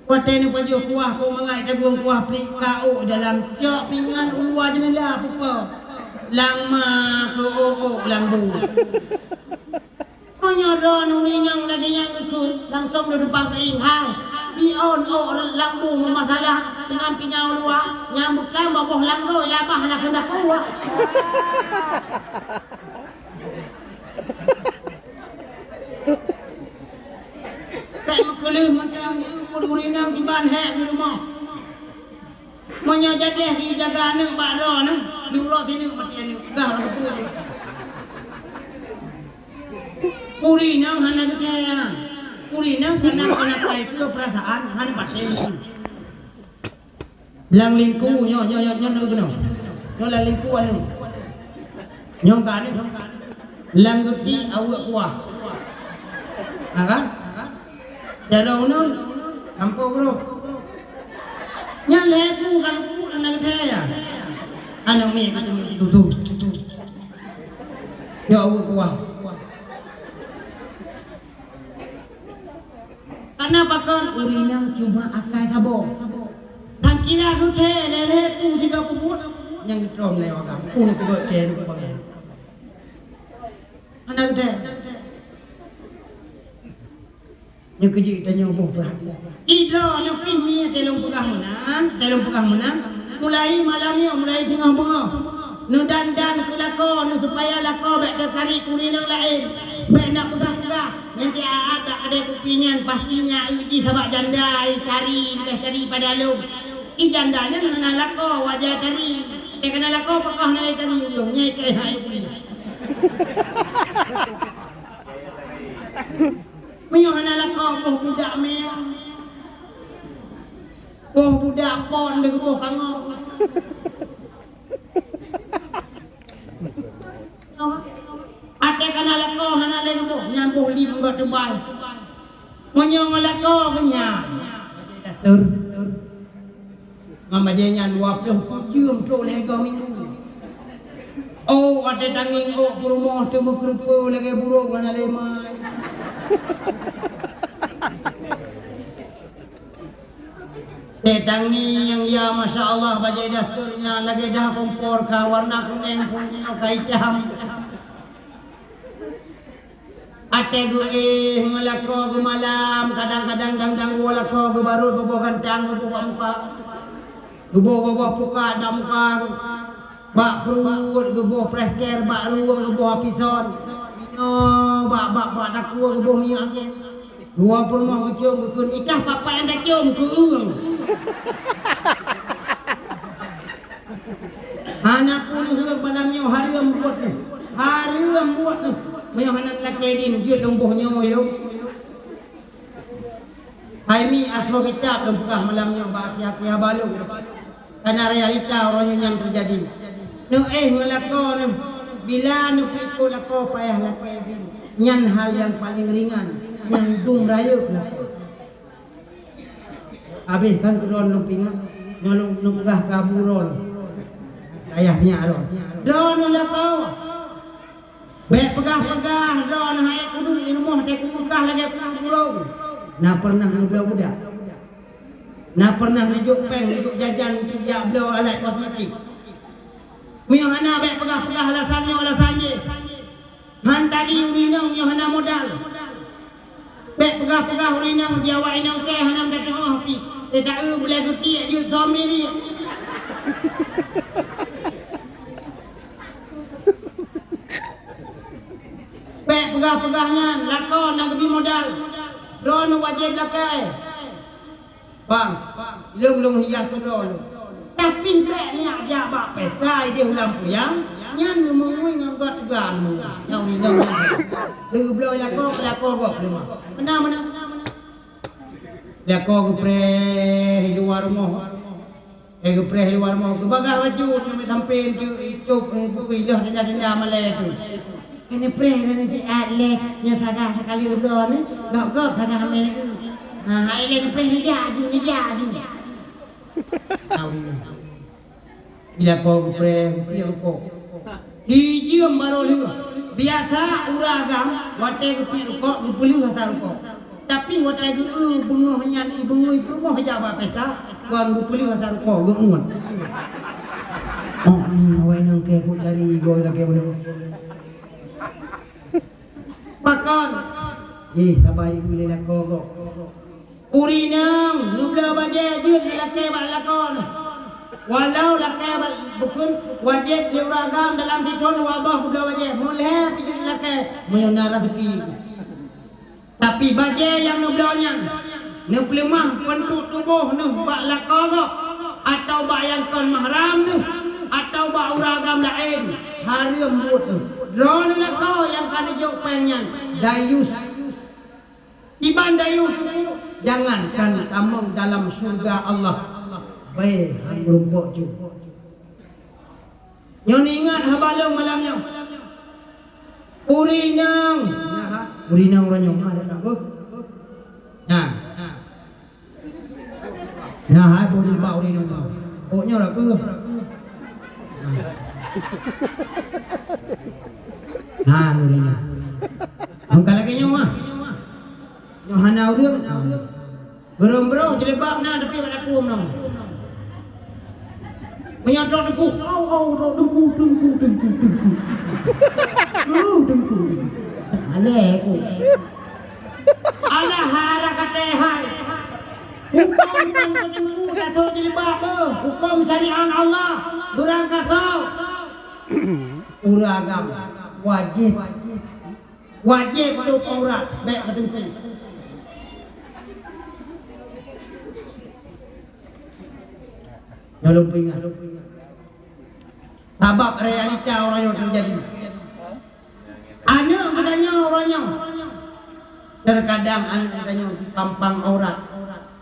Watèe neupajoh kuah, kok mangat tagueng kuah pliek ka ôk dalam, cok pingan u luwa jeunela pupo. Lam ma keu ôk-ôk lam bu. Meunyoe droeneuh inong lagèe nyan geukheun, langsong neudumpang keuieng, hai, si ôn ôk lam bu meumasalah, pingan-pingan u luwa, nyang beuklam boh-boh langgôi, labah na keuneuk kuah. Bèk meukeuleuh mantong ureueng inong kiban. Hék di rumoh. Meunyoe jadeh jijaga aneuk bak droeneuh, siuroe sineuk maté aneuk, gah lagèe peue jih. Ureueng inong hana geuthèe. Ureueng inong kana, kana peue peurasaan, hana patéh. Lam lingku nyoe, nyoe, nyoe, nyoe, nyoe, nyoe. Nyoe lam lingku aneuk. Nyoe ka aneuk. Lam geuti aweuek kuah. Ha kan? Jaroe uneun, kampôk groh. Nyan lhèe pu, ka lhèe pu, ka na geuthèe ya. Aneuk miet ka tutoe. Ya Allah, kuah. Kana pakon ureueng inong cuma akai saboh. Sangkira geuthèe lhèe-lhèe pu sigoe peubuet, nyang geutrom lé agam. Pu ni peugöt kèe ni pangai. Hana geuthèe. Nyoe keujeuet tanyoe boh peurhatian. Idroe nyoe pih miet teuh lôn peugah meunan, teuh lôn peugah meunan. Mulai malam nyoe, mulai singoh beungoh. Neudandan keu lakoe, neusupaya lakoe bèk teukarik keu ureueng nyang laén. Bèk na peugah-peugah. Nyan siat bak keudè kupi nyan, pasti na jih sabak janda, tari, leubèh tari pada lôn. I janda nyan hana lakoe, wajah tari. Teuka na lakoe, pakoh na tari ujong, nyai keu hai kupi. Meunyoe hana lakoe, boh budak mèe. Boh budak pon deuh boh kangok. Até kana lakoe hana lé geuboh, nyan boh li meunggok teubai. Meunyoe ngon lakoe geuh nyan, daster. Ngon bajèe nyan dua ploh peuet jeuem trok lhèe goe minggu. Oh, watèe tangieng ôk peurumoh teuh meukeureupeue lagèe burông hana lé mai. Teuh tangieng, ya masya Allah, bajèe daster nyan lagèe dah kompor ka warna kunèng, pun jinoe ka itam. Até geuéh ngon lakoe geumalam, kadang-kadang dang-dang woe lakoe geubarot boh-boh gantang geuboh bak muka. Geuboh boh-boh pukat bak muka. Bak pruet geuboh plester, bak rueng geuboh apison. Inoe bak, bak, bak takue geuboh minyeuk angèn. Geuwoe peurumoh geucôm geukheun, "Ikah papan nyang tacôm keu ureueng." Hana peue lheueh malam nyoe, hareuem buet nyoe. Hareuem buet nyoe. Meunyoe hana lakèe dien, jeuet lôn boh nyoe lom. Hai mi asoe kitab lôn peugah malam nyoe bak akhé-akhé haba lôn. Kana realita uroe nyoe nyang teujadi. Neuéh ngon lakoe nyoe, bila neupeuikot lakoe payah lakèe dien. Nyan hal nyang paleng ringan, nyang dum rayeuk lakoe. Abéh kan keudroe lôn pingat, nyoe lôn, lôn peugah keu Abu droe. Ayah nyak droe. Droeneuh lakoe. Bèk peugah-peugah droeneuh hai kuduek di rumoh teuh kupeugah lagèe peue burông. Na pernah neubloe budak? Na pernah neujok péng, neujok jajan, neujok jak bloe alat kosmetik? Meunyoe hana, bèk peugah-peugah alasan nyoe, alasan jéh. Han tadi ureueng inong nyoe hana modal. Bèk peugah-peugah ureueng inong, di awak inong kèe hana meudatang pih. Teuta eu bulèe dutiek jeuet som mirit. Bèk peugah-peugah nyan, lakoe na geubi modal. Droeneuh wajéb lakèe. Bang, lôn, lôn hias keudroe lôn. Tapi bèk neujak bak pesta idéh ulam puyang, nyan meungui ngon gèt gan meungui. Nyang ureueng inong nyan. Lheuh bloe lakoe, lakoe gob leumah. Peuna meunan? Lakoe geupreh luwa rumoh. Eh, geupreh luwa rumoh. Geubagaih bacut ngon sampé teuk, itôb, eh, bukui iloh tenda-tenda malèe tu. Keuneuk preh droeneuh siat lé, nyoe saga sakali uroe nyoe, gob-gob saga mé. Ha, hai lé neupreh neujak aju, neujak aju. Bila ko geupreh, geupiep rukok. Sijeuem barô lheueh. Biasa ureueng agam, watèe geupiep rukok, geupeulheueh asa rukok. Tapi watèe geu-eu beungoh nyan, i beungui peurumoh jak bak pesta, kon geupeulheueh asa rukok, geuuet. Oh, ni, awai nang keu ku jari, goi lagèe ulôn. Pakon? Ih, sabai ulèe lakoe gob. Ureueng inong, neubloe bajèe jeuet lakèe bak lakoe. Walau lakèe bak bukon wajéb lé ureueng agam dalam sithon dua boh beubloe bajèe, meulhèe pih jeuet lakèe, meunyoe na raseuki. Tapi bajèe nyang neubloe nyan, Neupeuleumah peuntot tuboh neuh bak lakoe gob, atawa bak nyang kon mahram neuh, atawa bak ureueng agam laén, hareuem buet neuh. Droeneuh lakoe nyang ka neujok péng nyan, dayus. Iban dayus, jangankan tamong dalam syeuruga Allah, bèe han meurumpok ju. Nyoe neuingat haba lôn malam nyoe. Ureueng inong. Ureueng inong uroe nyoe, na, na, na. Na, hai, boh jilbab ureueng inong nyoe. Oh, nyoe dah keuh. Na, ureueng inong. Bukan lagèe nyoe, ah. Nyoe hana ureueng. Barô-barô jilbab na, tapi bak laku meunoe. Meunyoe trok teungku, au, au, trok teungku, teungku, teungku, teungku. Oh, teungku. Alèh ku. Alah, hara katé hai. Hukôm teungku, teungku, tasôk jilbab, beuh. Hukôm syariat Allah, beurangkasoe. Ureueng agam wajéb. Wajéb tutup aurat, bèk keu teungku. Nyoe lôn peuingat. Sabab realita uroe nyoe teujadi. Aneuk geutanyoe uroe nyoe, teukadang aneuk geutanyoe jipampang aurat.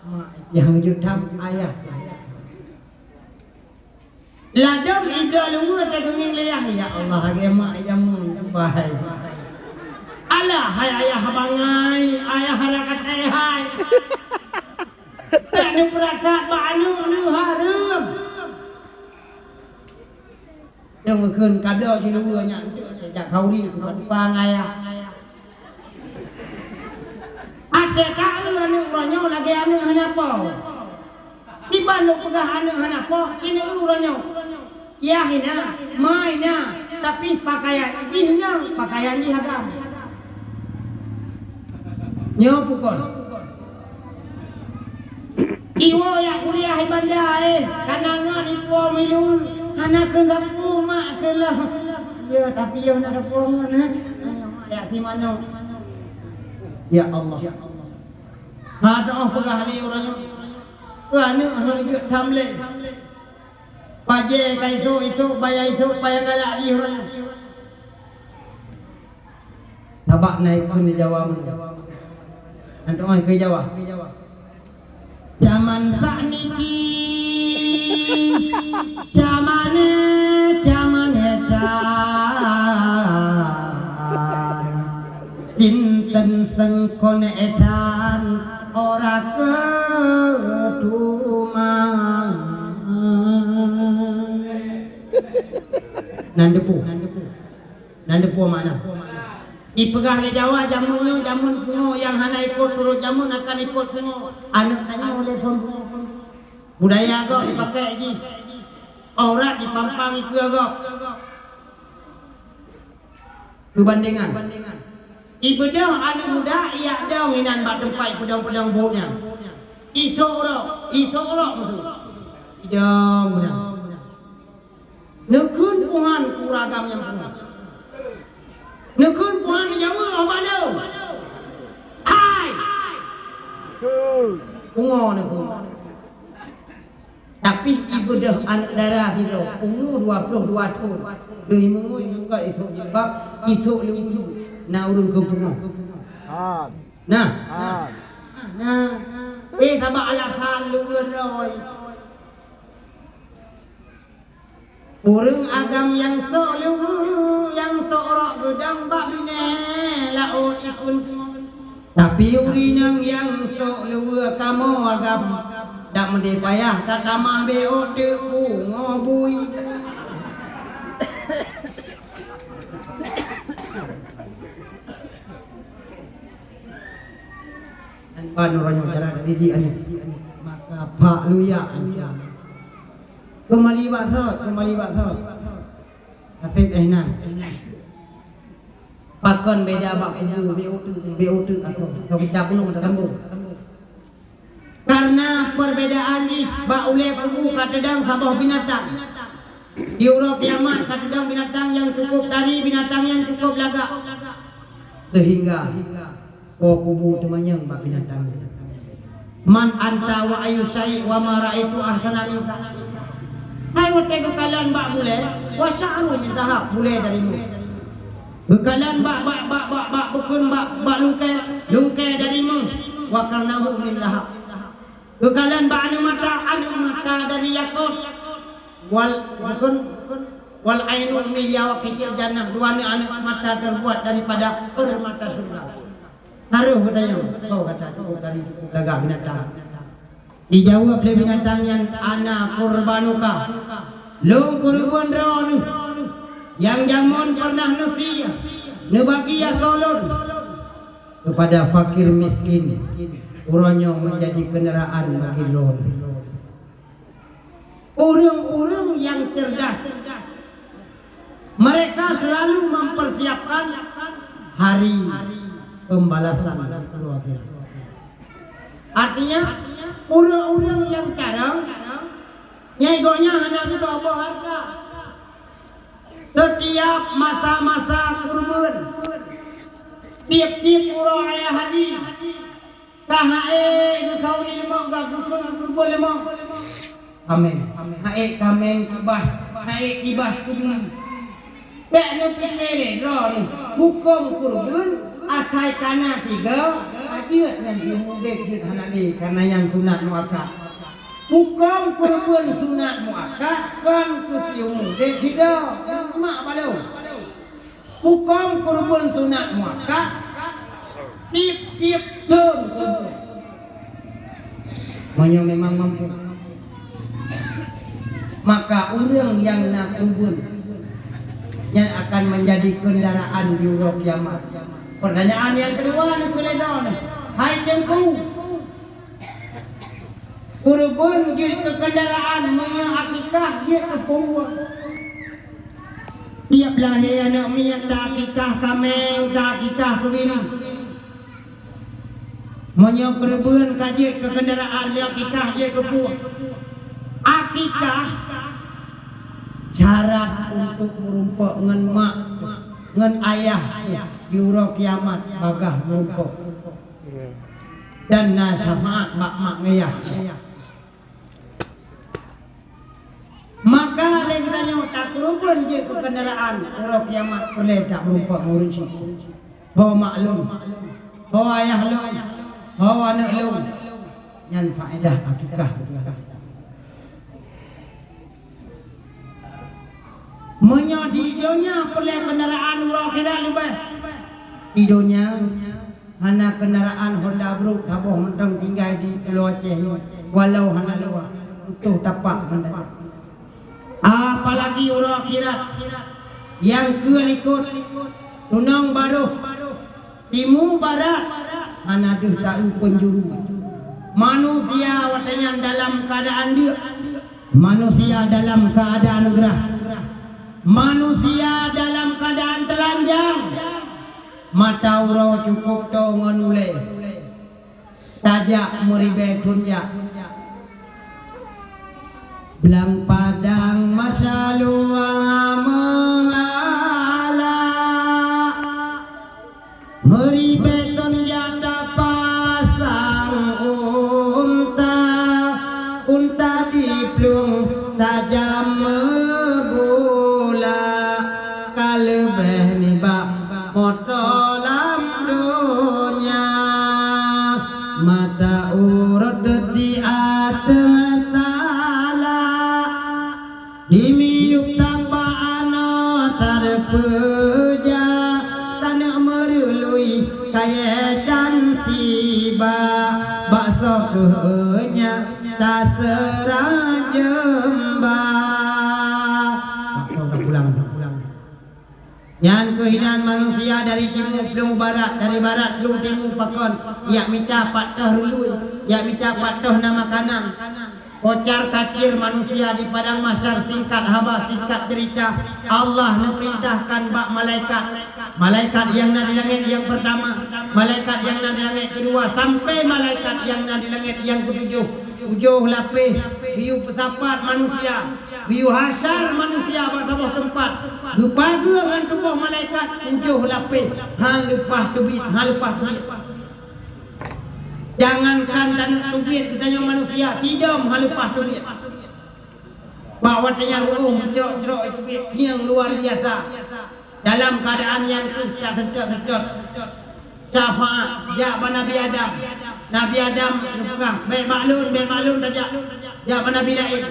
Mak nyang jeuet tham, ayah. Ladôm ibloe luweue teukeungieng lé yah, "Ya Allah, lagèe mak jameun bahai." Alah, hai ayah bangai, ayah hara katé hai. Tak neupeurasat bak aneuk neuh hareuem. Nyang geukheun ka bloe jiluweue nyan, jak khauri tupa-tupa ngon ayah. Até taeu aneuk uroe nyoe lagèe aneuk hana po. Kiban lôn peugah aneuk hana po, keuneuk uroe nyoe. Yah na, ma na, tapi pakaian jih nyang, pakaian jih agam. Nyoe pukon. Iwoe jak kuliah i Banda, eh, kana ngon ipo milu, hana keu gapu mak keu lôn. Ya, tapi ya na gapu ngon, eh. Mak jak si manok. Ya Allah. Ha, doh peugah lé uroe nyoe. Keu aneuk hana jeuet tham lé. Bajèe ka isôk-isôk, baya isôk, payah galak jih uroe nyoe. Sabab na ikheun di Jawa meunoe. Antoh keu Jawa. Jaman sakniki, jaman, jaman etan. Sinten seungkon etan ora keutumang. Nan deupeu. Nan deupeu makna. Ipeugah lé Jawa, jameun nyoe jameun pungo, nyang hana ikot turot jameun akan ikot pungo. Aneuk tanyoe lé phon pungo. Budaya gob ipakai jih. Aurat jipampang ikeue gob. Peubandingan. Ibeudôh aneuk muda, ijak dong inan bak teumpat ipeudong-peudong buet nyan. Isôk rôk, isôk rôk meusu. Idong meunan. Neukheun Tuhan keu ureueng agam nyang pungo. Neukheun Tuhan jaweueb haba lôn. Hai! Pungo neukheun. Tapi ibeudôh aneuk dara sidroe, umu dua ploh dua thon. Deuh imeungui ngon isôk jilbab, isôk leuwudu, na ureueng keu pungo. Nah. Nah. Nah. Eh, sabab alasan leuweuh droe. Ureueng agam nyang sôk leuweuh, nyang sôk rôk geudong bak binéh laôt ikheun. Tapi ureueng nyang sôk leuweuh kamoe agam, dak meudeh payah tatamah beuôt teuk pungo bui. Ban uroe nyoe cara didik aneuk. Maka pak luya aneuk. Keumali bak sot, keumali bak sot. Naseb eh nan. Pakon beda bak kubu, beuôt teuk, beuôt teuk asoe. Asoe keucap gunong tasambong. Karena perbedaan jih bak ulée kubu ka teudong saboh binatang. Di uroe kiamat ka teudong binatang nyang cukup tari, binatang nyang cukup lagak. Sehingga po kubu teumanyong bak binatang nyan. "Man anta wa ayyu syai' wa ma ra'aitu ahsana minka." Hai watèe geukalon bak bulèe, "Wa sya'ru min dhahab," bulèe dari mu. Geukalon bak, bak, bak, bak, bak bukon, bak, bak lungkèe, lungkèe dari mu. "Wa qarnahu min dhahab." Geukalon bak aneuk mata, aneuk mata dari yakut. Wal, bukon, "Wal ainu min yaqitil jannah," dua aneuk, aneuk mata terbuat daripada permata surga. Harôh geutanyoe, soe gata cukup dari cukup lagak binatang. Dijaweueb lé binatang nyan, "Ana qurbanuka." Lôn keureubeuen droeneuh nyang jameun pernah neusie, neubagi asoe lôn keupada fakir miskin. Uroe nyoe meunjadi keundaraan bagi droeneuh. Ureuëng-ureuëng nyang cerdas, mereka selalu mempersiapkan hari pembalasan di uroe akhirat. Artinya, ureuëng-ureuëng nyang carông, nyang gobnyan hana geuboh-boh hareuta. Setiap masa-masa kurban, tiep-tiep uroe raya haji, ka ha'e geukhauri leumô, ka geukheun kurban leumô. Kaméng, ha'e kaméng kibas, ha'e kibas keubiri. Bék neupike lé droeneuh, hukôm kurban asai ka na sigoe, ka jeuet nyan jeuet udeb jeuet hana lé, kareuna nyan sunat muakkad. Hukôm kurban sunat muakkad kon keu siumu udeb sigoe, mak balong. Hukôm kurban sunat muakkad, tiep-tiep thon kurban. Meunyoe memang mampu, maka ureuëng nyang na kurban nyan akan menjadi kendaraan di uroe kiamat. Pertanyaan nyang keudua, neupeuleueh droeneuh, hai Teungku, kurban jeuet keu kendaraan, meunyoe akikah jeuet keu peue? Tiep lahé aneuk miet ta akikah kaméng, ta akikah keubiri. Meunyoe keureubeuen ka jeuet keu kendaraan, meunyoe akikah jeuet keu peue? Akikah syarat untuk meurumpok ngon mak, ngon ayah di uroe kiamat bagaih meurumpok. Dan na syafaat bak mak ngon ayah. Maka lé geutanyoe takureubeuen jeuet keu kendaraan, uroe kiamat peureulée tameurumpok ngon ureuëng chik. Ho mak lôn, ho ayah lôn, ho aneuk lôn. Nyan faedah akikah. Meunyoe di donya peureulée kendaraan, uroe akhirat leubeh. Di donya hana kendaraan Honda bruk saboh mantong tinggai di Pulo Aceh nyoe, walau hana lewat, utoh tapak mantong. Apalagi uroe akhirat nyang keu likot, tunong barôh, timu barat, hana deuh taeu peunjuru. Manusia watée nyan dalam keuadaan deuk. Manusia dalam keuadaan grah. Manusia dalam keuadaan teulanjang. Mata uroe cukôp toe ngon ulée. Tajak meuribée thon jak. Blang padang masa luwah meuhala. Meuribée thon jak tapasang unta, unta di plueng tajam meubula, ka leubeh nibak moto lam donya. Mata uroe teuti ateueh tala. Di miyueb tapa anoe tareupeuja, taneuk meurului kayée dan siba, bak soe kheueh nyan taseurah jeumba. Bak soe tapulang. Nyan keuh inan manusia dari timu plueng barat, dari barat plueng timu pakon, jak mita pat toh rului, jak mita pat toh na makanan. Kocar kacir manusia di padang mahsyar, singkat haba, singkat cerita, Allah neupeurintahkan bak malaikat. Malaikat nyang na di langét nyang peurtama, malaikat nyang na di langét keudua, sampai malaikat nyang na di langét nyang keutujoh. Tujoh lapéh geuyue peusapat manusia, geuyue hasyar manusia bak saboh teumpat, geupageue ngon tuboh malaikat tujoh lapéh, han leupah teubiet, han leupah teubiet. Jangankan taneuk teubiet geutanyoe manusia, sidom hana leupah teubiet. Bak watée nyan ru'uh meucrok-crok teubiet, khieng luar biasa. Dalam keuadaan nyan keuh taseutôt-seutôt. Syafaat jak bak Nabi Adam. Nabi Adam geupeugah, "Bék bak lôn, bék bak lôn tajak. Jak bak nabi laén."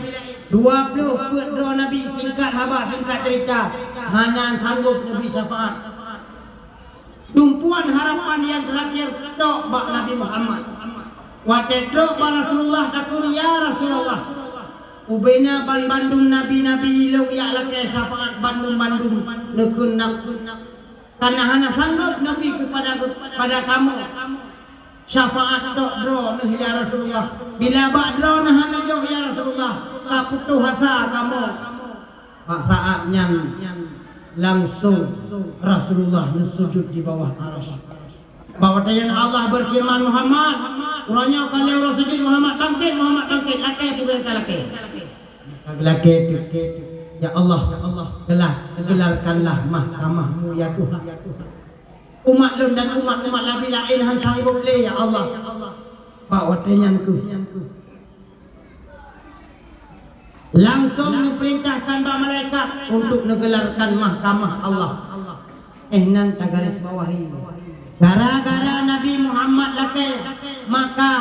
Dua ploh peuet droe nabi, singkat haba, singkat ceurita, hana sanggob neubri syafaat. Tumpuan harapan nyang teurakhé trok bak Nabi Muhammad. Watée trok bak Rasulullah takheun, "Ya Rasulullah, ubena banmandum nabi-nabi lôn jak lakée syafaat bandum-bandum neukheun nafsu. Kana hana sanggob neubri keupada, keupada kamoe. Syafaat tok droeneuh, ya Rasulullah. Bila bak droeneuh hana jok, ya Rasulullah, ka putôh asa kamoe." Bak saát nyan langsong Rasulullah neusujut di bawah Arasy. Bak watée nyan Allah beufeureuman, "Muhammad, uroe nyoe ka lheueh uroe sujut Muhammad, bangkét Muhammad, bangkét, lakée peue nyang ka lakée." Ka geulakée pih, "Ya Allah, geula-, gelarkanlah mahkamah-Mu, ya Tuhan. Umat lôn dan umat-umat nabi laén hana sanggob lé, ya Allah." Bak watée nyan keuh langsong neupeurintahkan bak malaikat untuk neugelarkan mahkamah Allah. Eh, nan tagaris bawahi. Gara-gara Nabi Muhammad lakée, maka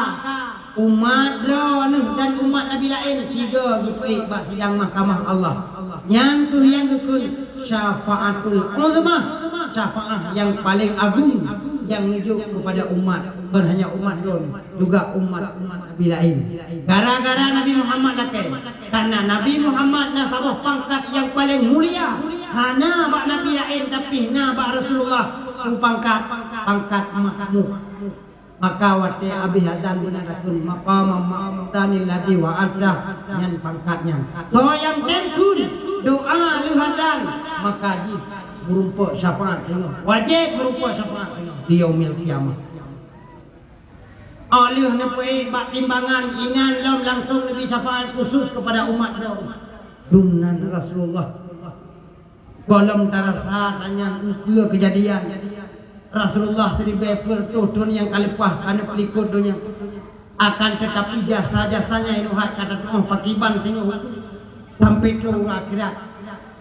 umat droeneuh dan umat nabi laén sigoe geupeuék bak sidang mahkamah Allah. Nyan keuh nyang geukheun syafaatul uzma, syafaat nyang paleng agong nyang neujok keupada umat, bukan hanya umat droeneuh, juga umat-umat nabi laén. Gara-gara Nabi Muhammad lakée, karna Nabi Muhammad na saboh pangkat nyang paleng mulia, hana bak nabi laén, tapi na bak Rasulullah, peue pangkat, pangkat mahmud. Maka watée abéh azan beuna takheun, "Maqamam mahmudan alladzi wa'adta," nyan pangkat nyan. Soe nyang tem kheun doa lheueh azan, maka jih meurumpok syafaat singoh. Wajéb meurumpok syafaat singoh di Yaumil Qiyamah. Óh lheueh neupeuék bak timbangan, inan lom langsong neubri syafaat khusus keupada umat droe. Dum nan Rasulullah. Gohlom tarasa tanyan ukeue keujadian. Rasulullah siribée peuet reutôh thon nyang ka leupah ka neupeulikot donya. Akan teutapi jasa-jasa nyan inong hat ka tatuoh pakiban singoh sampai trok u akhirat.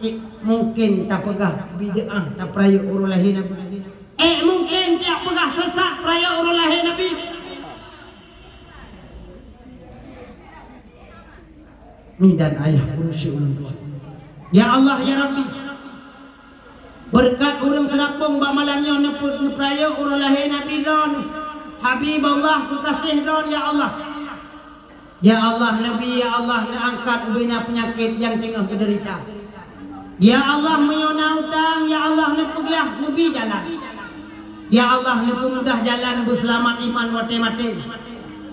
Eh, mungken tapeugah bid'ah, tapeurayeuk uroe lahé Nabi. Eh, mungken tapeugah sesat peurayeuk uroe lahé Nabi. Mi dan ayah ureueng syik ulôn tuan. Ya Allah, ya Rabbi, beureukat ureueng seurapong bak malam nyoe neupeu-, neupeurayeuk uroe lahé Nabi lôn, Habibullah keukaséh lôn, ya Allah. Ya Allah, Nabi, ya Allah, neuangkat ubena peunyakét nyang teungoh geudeurita. Ya Allah, meunyoe na utang, ya Allah, neupeugleh, neubi jalan. Ya Allah, neupeumudah jalan beuseulamat iman watée maté.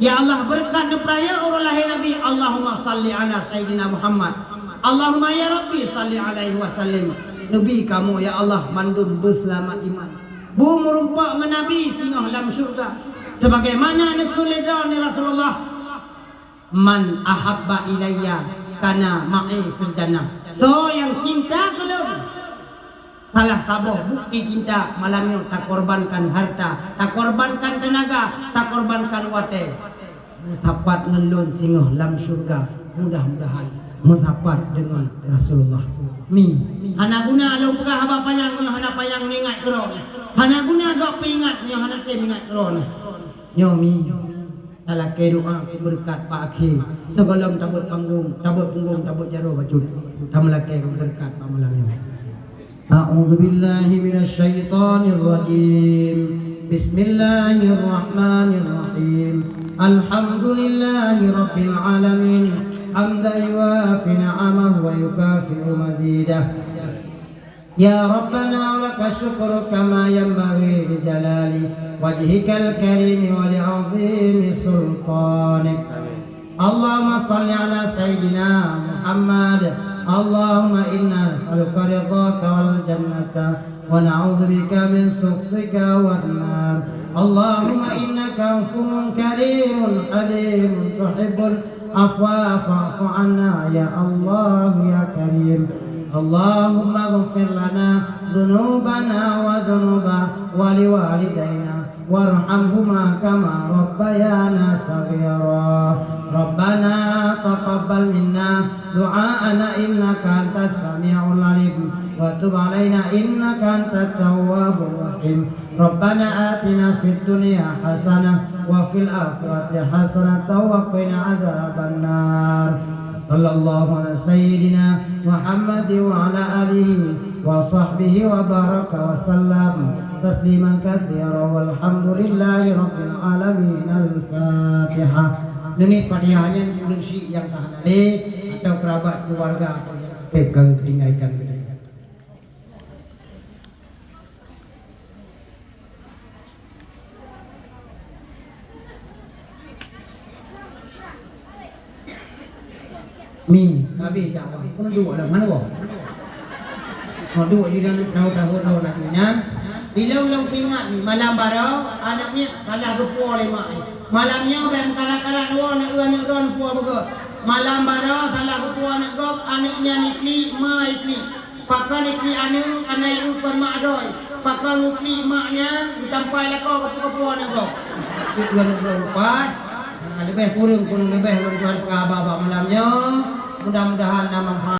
Ya Allah, beureukat neupeurayeuk uroe lahé Nabi. Allahumma salli ala Sayyidina Muhammad. Allahumma ya Rabbi salli alaihi wasallim. Neubi kamoe, ya Allah, mandum beuseulamat iman. Bu meurumpok ngon Nabi singoh lam syeuruga. Sebagaimana neukheun lé droeneuh Rasulullah. "Man ahabba ilayya kana ma'i fil jannah." Soe nyang cinta keu lôn, salah saboh bukti cinta, malam nyoe takorbankan harta, takorbankan teunaga, takorbankan watée. Meusapat ngon lôn singoh lam syeuruga, mudah-mudahan meusapat deungon Rasulullah. Mi, hana guna lôn peugah haba panyang meunyoe hana panyang ingat keudroe. Hana guna gob peuingat meunyoe hana tem ingat keudroe. Nyoe mi, talakée doa keu beureukat bak akhé. Sigohlom tabeuet panggong, tabeuet punggong, tabeuet jaroe bacut. Tameulakée keu beureukat bak malam nyoe. A'udzubillahi minasyaitonirrajim. Bismillahirrahmanirrahim. Alhamdulillahi rabbil alamin. Hamdan yuwafi ni'amahu wa yukafi'u mazidah. يا ربنا ولك الشكر كما ينبغي لجلال وجهك الكريم ولعظيم سلطانك. اللهم صل على سيدنا محمد. اللهم إنا نسألك رضاك والجنة ونعوذ بك من سخطك والنار. اللهم إنك عفو كريم حليم تحب العفو فاعف عنا يا الله يا كريم. اللهم اغفر لنا ذنوبنا وذنوب ولوالدينا وارحمهما كما ربيانا صغيرا. ربنا تقبل منا دعاءنا إنك أنت السميع العليم وتب علينا إنك أنت التواب الرحيم. ربنا آتنا في الدنيا حسنة وفي الآخرة حسنة وقنا عذاب النار. صلى الله على سيدنا محمد وعلى آله وصحبه وبارك وسلم تسليما كثيرا والحمد لله رب العالمين. الفاتحة. Neungieng Fatihah nyan ureueng syik nyang ka hana lé atau kerabat keluarga atau nyang ka geutinggai ikan geutanyoe. Mi, ka habéh dakwah. Keuneuk duek lom, meunan boh. Keuneuk duek di dalam tahu-tahu lom laju nyan. Ilôn lôn peuingat mi, malam baroe aneuk miet salah geupuwoe lé mak. Malam nyoe bèk meukarat-karat dua aneuk eu aneuk droe neupuwoe beugöt. Malam baroe salah geupuwoe aneuk gob, aneuk nyan iklik, ma iklik. Pakon iklik aneuk, aneuk iklik mak droe. Pakon iklik mak nyan, geutampai lakoe keupeue-keupeue aneuk gob. Iklik aneuk gob rupai. Ha, leubeh kureueng, kureueng leubeh lôn tuan peugah haba bak malam nyoe. Mudah-mudahan na manfaat.